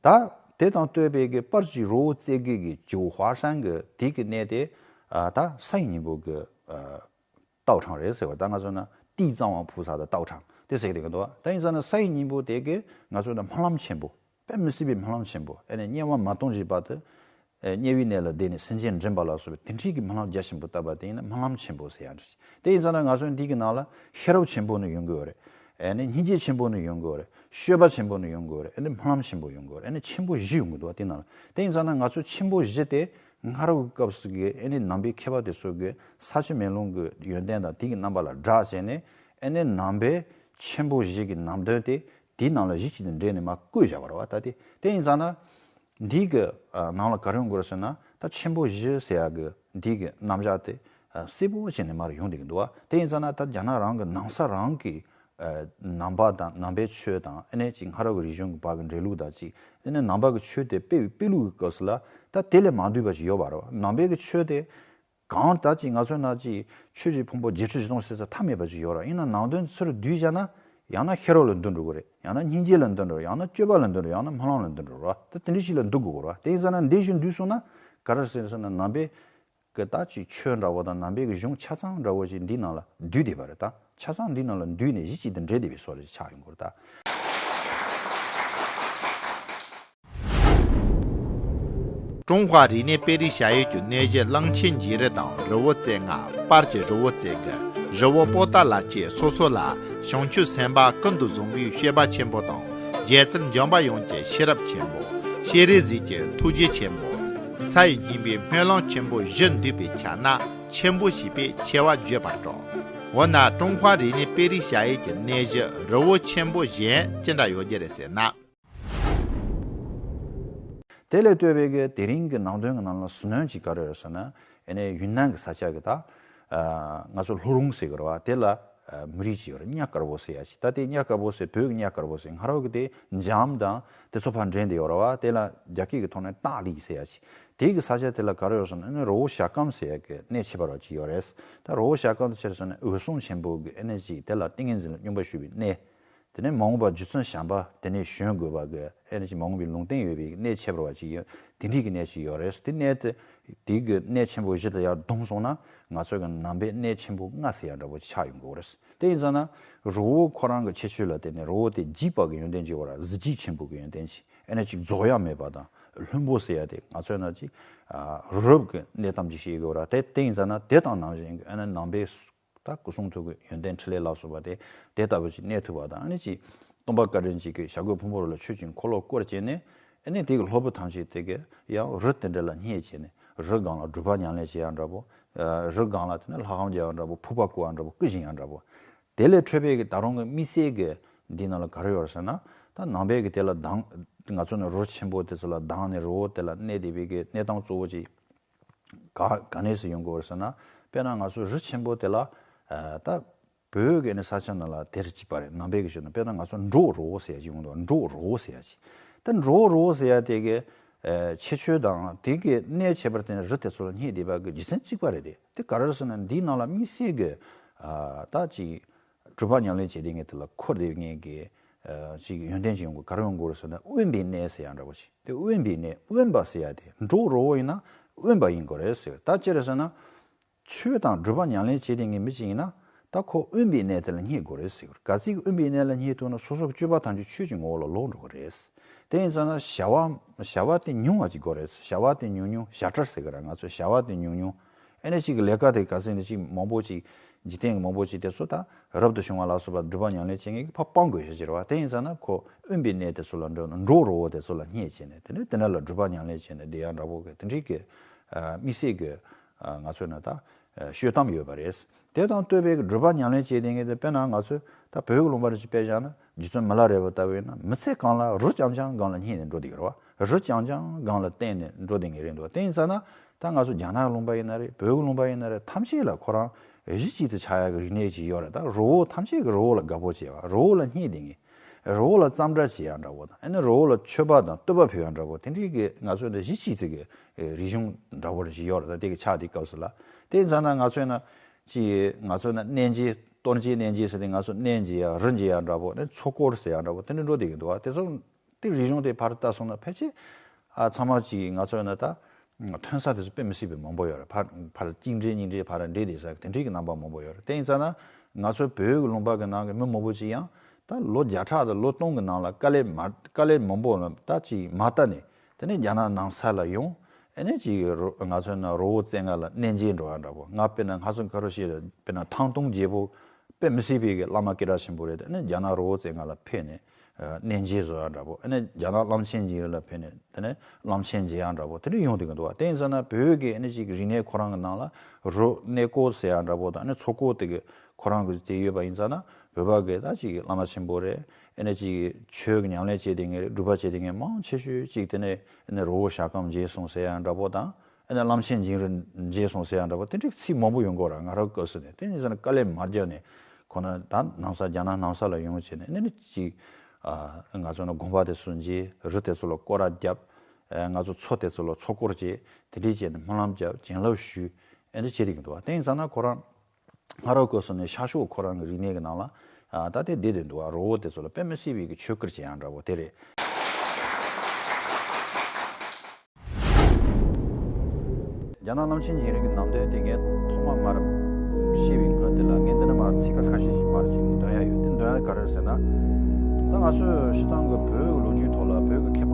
ད་དེ་དང་བསྟུན་པའི་གི་སྤར་གྱི་རི་བོ་རྩེ་དགུ་གི་九华山 གི་དེ་གི་གནས་དེ་ཨ་ད་ས་ཡི་སྙིང་པོ་གི་ཨ་ཏའོ་ཁྲང་རེད་ཟེར་བ། ད་ང་ཚོ་ན་地藏王菩萨 དང་ཏའོ་ཁྲང་དེ་ཟེར་གི་འདུག་བ། དེ་ཡིན་ཙང་ན་ས་ཡི་སྙིང་པོ་དེ་གི་ང་ཚོ་ན་སྨོན་ལམ་ཆེན་པོ། དཔེ་མི་སྲིད་པའི་སྨོན་ལམ་ཆེན་པོ། ཨ་ནི་དམྱལ་བ་མ་སྟོངས་ཀྱི་བར་དུ་ཨ་དམྱལ་བའི་གནས་ལ་བསྡད་ནས་སེམས་ཅན་འདྲེན་པ་ལ་སོགས་པའི་དེ་འདྲའི་གི་སྨོན་ལམ་རྒྱ་ཆེན་པོ་བཏབ་པ་དེ་ཡིན་ན་སྨོན་ལམ་ཆེན་པོ་ཟེར་ཡ་འདྲ་ཞིག་དེ་ཡིན་ཙང་ན་ང་ཚོ་འདི་གི་ནང་ལ་ཤེས་རབ་ཆེན་པོ་ནི་ཡོང་གི་ཡོད་རེད། ཨ་ནི་སྙིང་རྗེ་ཆེན་པོ་ནི་ཡོང་གི་ཡོད་རེད། སྤྱོད་པ་ཆེན་པོ་ནི་ཡོང་གི་ཡོད་རེད། ཨ་ནི་སྨོན་ལམ་ཆེན་པོ་ཡོང་གི་ཡོད་རེད། ཨ་ནི་ཆེན་པོ་བཞི་ཡོང་གི་འདུག་བ། དེ་ནང་ལ་དེ་ཡིན་ཙང་ན་ང་ཚོ་ཆེན་པོ་བཞི་དེ་སྔ་རབས་ཀྱི་སྐབས་སུ་གི་ཨ་ནི་ནང་པའི་མཁས་པ་དེ་ཚོ་གི་ས་ཆུ་མེ་རླུང་གི་ཡོན་ཏན་དང་དེ་གི་རྣམ་པ་ལ་སྦྲགས་བྱས་ནས། ཨ་ནི་ནང་པའི་ཆེན་པོ་བཞི་གི་ནང་དོན་དེ་དེའི་ནང་ལ་གཞི་གཅིག་ཏུ་འདྲེས་ནས་མར་བཀོད་བཞག་པ་རེད་བ། ད་དེ་དེ་ཡིན་ཙང་ན་འདི་གི་ཨ་ནང་ལ་ག་རེ་ཡོང་གི་རེད་ཟེར་ན། ད་ཆེན་པོ་བཞི་ཟེར་ཡ་གི་འདི་གི་རྣམ་གཞག་དེ་ཨ་གསལ་པོ་བྱས་ནས་མར་ཡོང་བསྡད་ཀྱི་འདུག་བ། དེ་ཡིན་ཙང་ན་ད་རྒྱ་ནག་རང་གི་ནང་ས་རང་གི་ཨ་ནང་པ་དང་ནང་པའི་ཆོས་དང་ཨ་ནི་ཅིག་སྔ་རབས་ཀྱི་རིག་གཞུང་གི་བར་གྱི་འབྲེལ་ལུགས་དང་ཅིག་ཨ་ནི་ནང་པ་གི་ཆོས་དེ་སྤེལ་བའི་སྤེལ་ལུགས་ཀྱི་སྐབས་སུ་ལ་ད་དེ་ལས་མ་འདུས་པ་ཞིག་ཡོད་པ་རེད་བ། ནང་པའི་གི་ཆོས་དེ་གང་ལྟར་ཅིག་ང་ཚོའི་ནང་ཅིག་ཆོས་ཀྱི་ཕུང་པོ་བརྒྱད་ཁྲི་བཞི་སྟོང་ཟེར་ས་མཐའ་མེད་པ་ཅིག་ཡོད་རེད། ཡིན་ན་ནང་དོན་ཚུར་བསྡུས་བཞག་ན་ཡང་ན་ཤེས་རབ་ལ་འདུ་འགྲོ་གི་རེད། ཡང་ན་སྙིང་རྗེ་ལ་འདུ་འགྲོ། ཡང་ན་སྤྱོད་པ་ལ་འདུ་འགྲོ། ཡང་ན་སྨོན་ལམ་ལ་འདུ་འགྲོ་ར། ད་དེ་འདྲ་ཞིག་ལ་འདུ་དགོས་གོ་ར། དེ་ཡིན་ཙང་ན་འདི་བཞིན་བསྡུས་སོང་ན་ག་རེ་ཟེར་ཟེར་ན། ནང་པའི་གི་ད་ཅིག་ཆོས་འདྲ་བོ་དང་ནང་པའི་གི་གཞུང་ཆ་ཚང་འདྲ་བོ་ཞིག་འདི་ནང་ལ་བསྡུས་བསྡད་པ་རེད། ད་ཆ་ཚང་འདི་ནང་ལ་བསྡུས་ནས་གཞི་གཅིག་ཏུ་འདྲེས་བསྡད་པའི་བཟོ་འདྲ་ཞིག་ཆགས་ཡོང་གི་རེད་ད། ཀྲུང་ཧྭ་རིག་གནས་དཔེ་རིས་བྱ་ཡུལ་གྱི་གནས་གཞི་གླང་ཆེན་འཇིགས་རི་དང་རི་བོ་རྩེ་ལྔ། པར་གྱི་རི་བོ་རྩེ་དགུ། རི་བོ་པོ་ཏཱ་ལ་བཅས་སོ་སོ་ལ་བྱང་ཆུབ་སེམས་དཔའ་ཀུན་ཏུ་བཟང་པོའི་སྤྱོད་པ་ཆེན་པོ་དང་། རྗེ་བཙུན་འཇམ་དཔལ་དབྱངས་ཀྱི་ཤེས་རབ་ཆེན་པོ། སྤྱན་རས་གཟིགས་ཀྱི་ཐུགས་རྗེ་ཆེན་པོ། ས་ཡི་སྙིང་པོའི་སྨོན་ལམ་ཆེན་པོ་བཞི་འདུས་པའི་ཆ་ན་ཆེན་པོ་ཞེས་པས་ཆེ་བ་བརྗོད་པར་གྲགས། འོ་ན་ཀྲུང་ཧྭ་རིག་གནས་དཔེ་རིས་བྱ་ཡུལ་གྱི་གནས་གཞི་རི་བོ་ཆེན་པོ་གཞན་ཅི་འདྲ་ཡོད་རྒྱུ་རེད་ཟེར་ན། དེ་ལས་ལྟོས་པའི་གི་དེ་རིང་གི་ནང་དོན་གྱི་ནང་ལ་ཟུར་སྣོན་གྱི་ག་རེ་ཡོད་ཟེར་ན། ཨ་ནི་ཡུན་ནན་གྱི་ས་ཆ་གི་ད་ང་ཚོ་ལྷོ་རོང་ཟེར་གི་རེད་བ། དེ་ལ་མི་རིགས་ཅིག་ཡོད་རེད། གཉའ་དཀར་པོ་ཟེར་ཡ་ཅིག་ད་དེ་གཉའ་དཀར་པོ་ཟེར་བོད་ཀྱི་གཉའ་དཀར་པོ་ཟེར། སྔ་རོལ་གི་དེ་འཇམ་དང་དེ་ཚོ་ཕར་འདྲེས་ཏེ་ཡོད་རེད་བ། དེ་ལ་རྒྱ་སྐད་ཀྱི་ཐོག་ནས་ཏཱ་ལི་ཟེར་ཡ་ཅིག་དེ་གི་ས་ཆ་དེ་ལ་ག་རེ་ཡོད་ཟེར་ན། ཨ་ནི་རི་བོ་ཞྭ་སྐམ་ཟེར་ཡ་གི་གནས་ཁྱད་པར་བ་ཅིག་ཡོད་རེད། ད་རི་བོ་ཞྭ་སྐམ་དེ་ཆི་རེད་ཟེར་ན། འོད་སྲུང་ཆེན་པོ་གི་ཨ་ནི་ཅིག་དེ་ལ་ཏིང་ངེ་འཛིན་ལ་སྙོམས་པར་ཞུགས་པའི་གནས། དེ་ནས་མ་འོངས་པར་རྗེ་བཙུན་བྱམས་པ་དེ་ནས་བྱོན་དགོས་པ་གི་ཨེ་ནི་ཅིག་མ་འོངས་པའི་ལུང་བསྟན་ཡོད་པའི་གནས་ཁྱད་པར་བ་ཅིག་ཡོད། དེ་འདྲའི་གི་གནས་ཅིག་ཡོད་རེད། དེ་གནས་དེ་དེ་གི་གནས་ཆེན་པོ་བཞི་དེ་ཡར་བསྡོམས་སོང་ན་ང་ཚོ་གི་ནང་པའི་གནས་ཆེན་པོ་ལྔ་ཟེར་ཡ་འདྲ་པོ་ཅིག་ཆགས་ཡོང་གི་ཡོད་རེད། དེ་ཡིན་ཙང་ན་རི་བོ་ཁོ་རང་གི་ཁྱད་ཆོས་ལ་བརྟེན་ནས་རི་བོ་དེ་འཇིགས་པ་གི་ཡོན་ཏན་ཅིག་ཡོད་རེད། གཟི་བརྗིད་ཆེན་པོ་གི་ཡོན་ཏན་ཅིག་ཨེ་ནི་ཅིག་རྫོགས་ཡ་མེད་པ་དང་ལྷུན་པོ་ཟེར་ཡ་དེ་ང་ཚོའི་ནང་ཅིག་རི་རབ་གི་གནས་སྟངས་ཅིག་བཤད་ཀྱི་ཡོད་རེད། དེ་དེ་ཡིན་ཙང་ན་དེ་དང་ནང་བཞིན་གི་ཨེ་ནི་ནང་པའི་ད་སྐུ་གསུང་ཐུགས་ཀྱི་ཡོན་ཏན་ཕྲིན་ལས་ལ་སོགས་པ་དེ་དེ་ལྟ་བུ་ཅིག་གནས་ཐུབ་པ་དང་། ཨ་ནི་ཅིག་སྟོན་པ་བཀའ་དྲིན་ཅན་གྱིས་བྱ་རྒོད་ཕུང་པོ་རི་ལ་ཆོས་ཀྱི་འཁོར་ལོ་བསྐོར་བྱས་ནས། ཨ་ནི་དེ་གི་སློབ་བུ་ཐམས་ཅད་དེ་གི་ཡང་རི་དེ་འདྲ་ལ་བསྙེན་བྱས་ནས་རི་སྒང་ལ་སྒྲུབ་པ་ཉམས་ལེན་བྱེད་ཡ་འདྲ་པོ། རི་སྒང་ལ་དེ་ནས་ལྷ་ཁང་རྒྱག་ཡ་འདྲ་པོ། ཕུར་པ་བརྐོ་ཡ་འདྲ་པོ། སྐུ་བཞེངས་ཡ་འདྲ་པོ། དེ་ལས་འཕྲོས་པའི་གི་ད་རུང་གི་དམིགས་བསལ་གི་འདི་ནང་ལ་ག་རེ་ཡོད་རེད་ཟེར་ན། ད་ནང་པའི་གི་དེ་ལ་དང་ང་ཚོ་ནི་རི་ཆེན་པོ་དེ་ཚོ་ལ་དང་ནས་རི་བོ་དེ་ལ་གནས་བསྡད་པའི་གི་གནས་སྟངས་གཙོ་བོ་ཅིག་ག་ག་ནས་སུ་ཡོང་གི་ཡོད་ཟེར་ན། དཔེར་ན་ང་ཚོ་རི་ཆེན་པོ་དེ་ལ་ཨ་ད་བོད་ཀྱི་ནི་ས་ཆ་ནང་ལ་དེར་གཅིག་པ་རེད། ནང་པའི་གི་ཞུ་ན་དཔེར་ན་ང་ཚོ་འབྲོག་རི་བོ་ཟེར་ཡ་ཅིག་ཡོང་འདུག་འབྲོག་རི་བོ་ཟེར་ཡ་ཅིག་ད་འབྲོག་རི་བོ་ཟེར་ཡ་དེ་གི་ཨ་ཁྱད་ཆོས་དང་དེ་གི་གནས་ཁྱད་པར་དེ་ནི་རི་དེ་ཚོ་ལ་བསྙེན་བསྡད་པ་གི་རྒྱུ་མཚན་གཅིག་པ་རེད་དེ། དེ་ག་རེ་ཟེར་ན་འདིའི་ནང་ལ་དམིགས་བསལ་གི་ཨ་ད་ཅིག་སྒྲུབ་པ་ཉམས་ལེན་བྱེད་བསྡད་མཁན་དེ་ལ་འཁོར་བསྡད་མཁན་གྱི་ཨ་ཅིག་ཡོན་ཏན་ཅིག་ཡོང་དགོས། ག་རེ་ཡོང་དགོས་རེད་ཟེར་ན། དབེན་པའི་གནས་ཟེར་ཡ་འདྲ་པོ་ཅིག་དེ་དབེན་པའི་གནས། དབེན་པ་ཟེར་ཡ་དེ་འབྲོག་རི་བོ་ཡིན་ན་དབེན་པ་ཡིན་དགོས་རེད་ཟེར། ད་ཅི་རེད་ཟེར་ན། ཆོས་དང་སྒྲུབ་པ་ཉམས་ལེན་བྱེད་བསྡད་མཁན་མི་ཅིག་ཡིན་ན། ད་ཁོ་དབེན་པའི་གནས་དེ་ལ་བསྙེན་དགོས་རེད་ཟེར། ག་ཚིག་དབེན་པའི་གནས་ལ་བསྙེན་ཐུབ་ན་སོ་སོ་གི་སྤྱོད་པ་ཐམས་ཅད་ཆོས་ཀྱི་ངོ་བོ་ལ་ལོག་འགྲོ་གི་རེད། དེ་ཡིན་ཙང་ན་བྱ་བ་བྱ་བ་དེ་ཉུང་བ་ཅིག་དགོས་རེད། བྱ་བ་དེ་ཉུང་ཉུང་། བྱ་བྲལ་ཟེར་གི་ར། ང་ཚོས་བྱ་བ་དེ་ཉུང་ཉུང་། ཨེ་ནས་ཅིག་ལས་ཀ་དེ་ག་ཚོད་ནས་ཅིག་མང་པོ་ཅིག་འཇིག་རྟེན་གྱི་མང་པོ་ཅིག་དེ་ཚོ་ད་རབ་ཏུ་བྱུང་བ་ལ་སོགས་པ་སྒྲུབ་པ་ཉམས་ལེན་བྱེད་མཁན་གྱིས་ཕར་སྤང་དགོས་ཤེས་ཀྱི་རེད་བ། དེ་ཡིན་ཙང་ན་ཁོ་དབེན་པའི་གནས་དེ་ཚོ་ལ་འགྲོ་ན། འབྲོག་རི་བོ་དེ་ཚོ་ལ་བསྙེན་བྱས་ནས་དེ་ནས་དེ་འདྲ་ལ་སྒྲུབ་པ་ཉམས་ལེན་བྱས་ནས་བསྡད་ཡ་འདྲ་པོ་གི་དེ་འདྲའི་གི་ཨ་དམིགས་བསལ་གྱི་ཨ་ང་ཚོའི་ནང་ད་ཨ་ཤོད་སྟངས་ཡོད་པ་རེད། དེ་དང་བསྟུན་པའི་སྒྲུབ་པ་ཉམས་ལེན་བྱེད་མཁན་དེ་དཔེར་ན་ང་ཚོས་ད་བོད་ཀྱི་ལུང་པ་རེ་ཅིག་དཔེ་བཞག་ན། རྗེ་བཙུན་མི་ལ་རས་པ་ལྟ་བུ་ཡིན་ན་མི་ཚེ་གང་ལ་རི་རྐྱང་རྐྱང་སྒང་ལ་བསྙེན་ནས་འགྲོ་བསྡད་ཀྱི་རེད་བ། རི་རྐྱང་རྐྱང་སྒང་ལ་བསྟེན་ནས་འགྲོ་བསྡད་མཁན་རེད་འདུག་དེ་ཡིན་ཙང་ན་ད་ང་ཚོ་རྒྱ་ནག་ལུང་པ་ཡིན་ན་རེད། བོད་ཀྱི་ལུང་པ་ཡིན་ན་རེད། ཐམས་ཅད་ལ་ཁོ་རང་གཞི་གཅིག་ཏུ་ཆགས་ཡག་གི་རིག་གནས་ཅིག་ཡོད་རེད། ད་རི་བོ་ཐམས་ཅད་ཀྱི་རི་བོ་ལ་དགའ་པོ་བྱེད་པ། རི་བོ་ལ་བསྙེན་བསྡད་མཁན། རི་བོ་ལ་འཚམས་འདྲི་བྱེད་ཡག་འདྲ་པོ་དང་། ཨ་ནི་རི་བོ་ལ་མཆོད་པ་དང་བསྟོད་པ་ཕུལ་ཡག་འདྲ་པོ། དེ་འདྲའི་གི་ང་ཚོའི་འདི་གཞི་གཅིག་ཏུ་གི་རིག་གཞུང་འདྲ་པོ་རེ་ཞིག་ཡོད་རེད། ད་དེ་གི་ཆགས་དེའི་སྐབས་སུ་ལ། དེ་ཡིན་ཙང་ན་ང་ཚོས་ན་ཅིག་ང་ཚོས་ན་གནས་མཇལ། གཏོར་མཇལ། གནས་མཇལ་ཟེར་ཏེ་ང་ཚོ་གནས་མཇལ་ཡ། རི་མཇལ་ཡ་འདྲ་པོ། ཨ་ནི་ཚོགས་འཁོར་ཟེར་ཡ་འདྲ་པོ་དེ་འདྲ་འགྲོ་བསྡད་ཀྱི་འདུག་བ། དེ་ཚོ་དེ་རིག་གཞུང་དེ་ཕར་ལྟ་སོང་ན་ཕལ་ཆེར་ཨ་ཚང་མ་ཅིག་ང་ཚོས་ན་ད་ཐོན་ས་དེ་ཚོ་དཔེ་མི་སྲིད་པའི་མང་པོ་ཡོད་རེད། ཕར་ཕར་གཅིག་འདྲེས་གཉིས་འདྲེས་ཕར་འདྲེས་བསྡད་ས་དེ་འདྲའི་གི་རྣམ་པ་མང་པོ་ཡོད་རེད། དེ་ཡིན་ཙང་ན་ང་ཚོ་བོད་ཀྱི་ལུང་པ་གི་ནང་གི་མི་མང་པོ་ཅིག་ཡང་ད་ལོ་བརྒྱ་ཕྲག་དང་ལོ་སྟོང་གི་ནང་ལ་དཀའ་ལས་མ་དཀའ་ལས་མང་པོ་ལ་ད་ཅིག་མ་ལྟ་ནས། དེ་ནས་རྒྱ་ནག་ནང་ས་ལ་ཡོང་། ཨ་ནི་ཅིག་རོ་ང་ཚོའི་ནང་རི་བོ་རྩེ་ལྔ་ལ་གནས་མཇལ་འགྲོ་ཡ་འདྲ་པོ། ང་དཔེར་ན་ང་ཚོ་ག་རེ་བཤད། དཔེར་ན་ཐང་སྟོང་རྒྱལ་པོ་དཔེ་མི་སྲིད་པའི་གི་བླ་མ་སྐད་གྲགས་ཆེན་པོ་རེད། ཨ་ནི་རྒྱ་ནག་རི་བོ་རྩེ་ལྔ་ལ་ཕེབས་ནས་ཨ་གནས་མཇལ་བཟོ་ཡ་འདྲ་པོ། ཨ་ནི་རྒྱ་ནག་གླང་ཆེན་འཇིགས་རི་ལ་ཕེབས་ནས་དེ་ནས་གླང་ཆེན་མཇལ་ཡ་འདྲ་པོ་དེ་འདྲ་ཡོང་བསྡད་ཀྱི་འདུག་བ། དེ་ཡིན་ཙང་ན་བོད་ཀྱི་ཨ་ནི་ཅིག་རིག་གནས་ཁོ་རང་གི་ནང་ལ་རི་གནས་སྐོར་ཟེར་ཡ་འདྲ་པོ་དང་། ཨ་ནི་ཚོགས་འཁོར་དེ་གི་ཁོ་རང་གི་དེ་ཡོད་པ་ཡིན་ཙང་ན། བོད་པ་གི་ད་ཅིག་བླ་མ་ཆེན་པོ་རེད། ཨ་ནི་ཅིག་ཆོས་ཀྱི་ཉམས་ལེན་བྱེད་བསྡད་མཁན་རེད། སྒྲུབ་པ་བྱེད་བསྡད་མཁན་མང་ཆེ་ཤོས་ཅིག་དེ་ནས་ཨ་ནི་རི་བོ་ཞྭ་སྒམ་མཇལ་སོང་ཟེར་ཡ་འདྲ་པོ་དང་། ཨ་ནི་གླང་ཆེན་འཇིགས་རི་མཇལ་སོང་ཟེར་ཡ་འདྲ་པོ་དེ་འདྲའི་ཚིག་མང་པོ་ཡོང་གི་ཡོད་རེད། ང་རང་སྐབས་སུ་ནས། དེ་ནས་ཟེར་ན་དཀའ་ལས་མ་བརྒྱབ་ནས་ཁོ་ན་ད་ནང་ས་རྒྱ་ནག་ནང་ས་ལ་ཡོང་བྱས་ནས། ཨ་ནི་ཅིག་ཨ་ང་ཚོ་ནི་དགོན་པ་དེ་ཚོ་མཇལ། རི་དེ་ཚོ་ལ་སྐོར་ར་བརྒྱབ། ཨ་ང་ཚོ་མཚོ་དེ་ཚོ་ལ་ཚོགས་འཁོར་བྱས། དེ་འདྲའི་བྱས་ནས་སྨོན་ལམ་བརྒྱབ། བྱིན་རླབས་ཞུས། ཨ་ནི་བྱེད་བསྡད་ཀྱི་འདུག་བ། དེ་ཡིན་ཙང་ན་ཁོ་རང་སྔ་རབས་སྐབས་སུ་ནས་ཤར་ཕྱོགས་ཁོ་རང་གི་རིག་གནས་ཀྱི་ནང་ལ་ཨ་ད་དེ་བསྡད་བསྡད་འདུག་བ། རི་བོ་དེ་ཚོ་ལ་དཔེ་མི་སྲིད་པའི་གི་ཆོས་བཀུར་བྱེད་ཡག་འདྲ་པོ་དེ་རེད། རྒྱ་ནག་གླང་ཆེན་འཇིགས་རི་གི་ནང་དོན་དེ་ངས་ཐོག་མ་མར་བཤད་པའི་སྔོན་དེ་ལ་ངས་འདི་ནས་མར་ཚིག་ཁ་ཁ་ཤས་ཤིག་མར་ཅིག་འདོན་ཡ་ཡོད། དེ་འདོན་ཡ་ག་རེ་རེད་ཟེར་ན། ད་ང་ཚོས་སྤྱིར་བཏང་གི་བོད་ཀྱི་ལོ་རྒྱུས་ཐོག་ལ་བོད་ཀྱི་མཁས་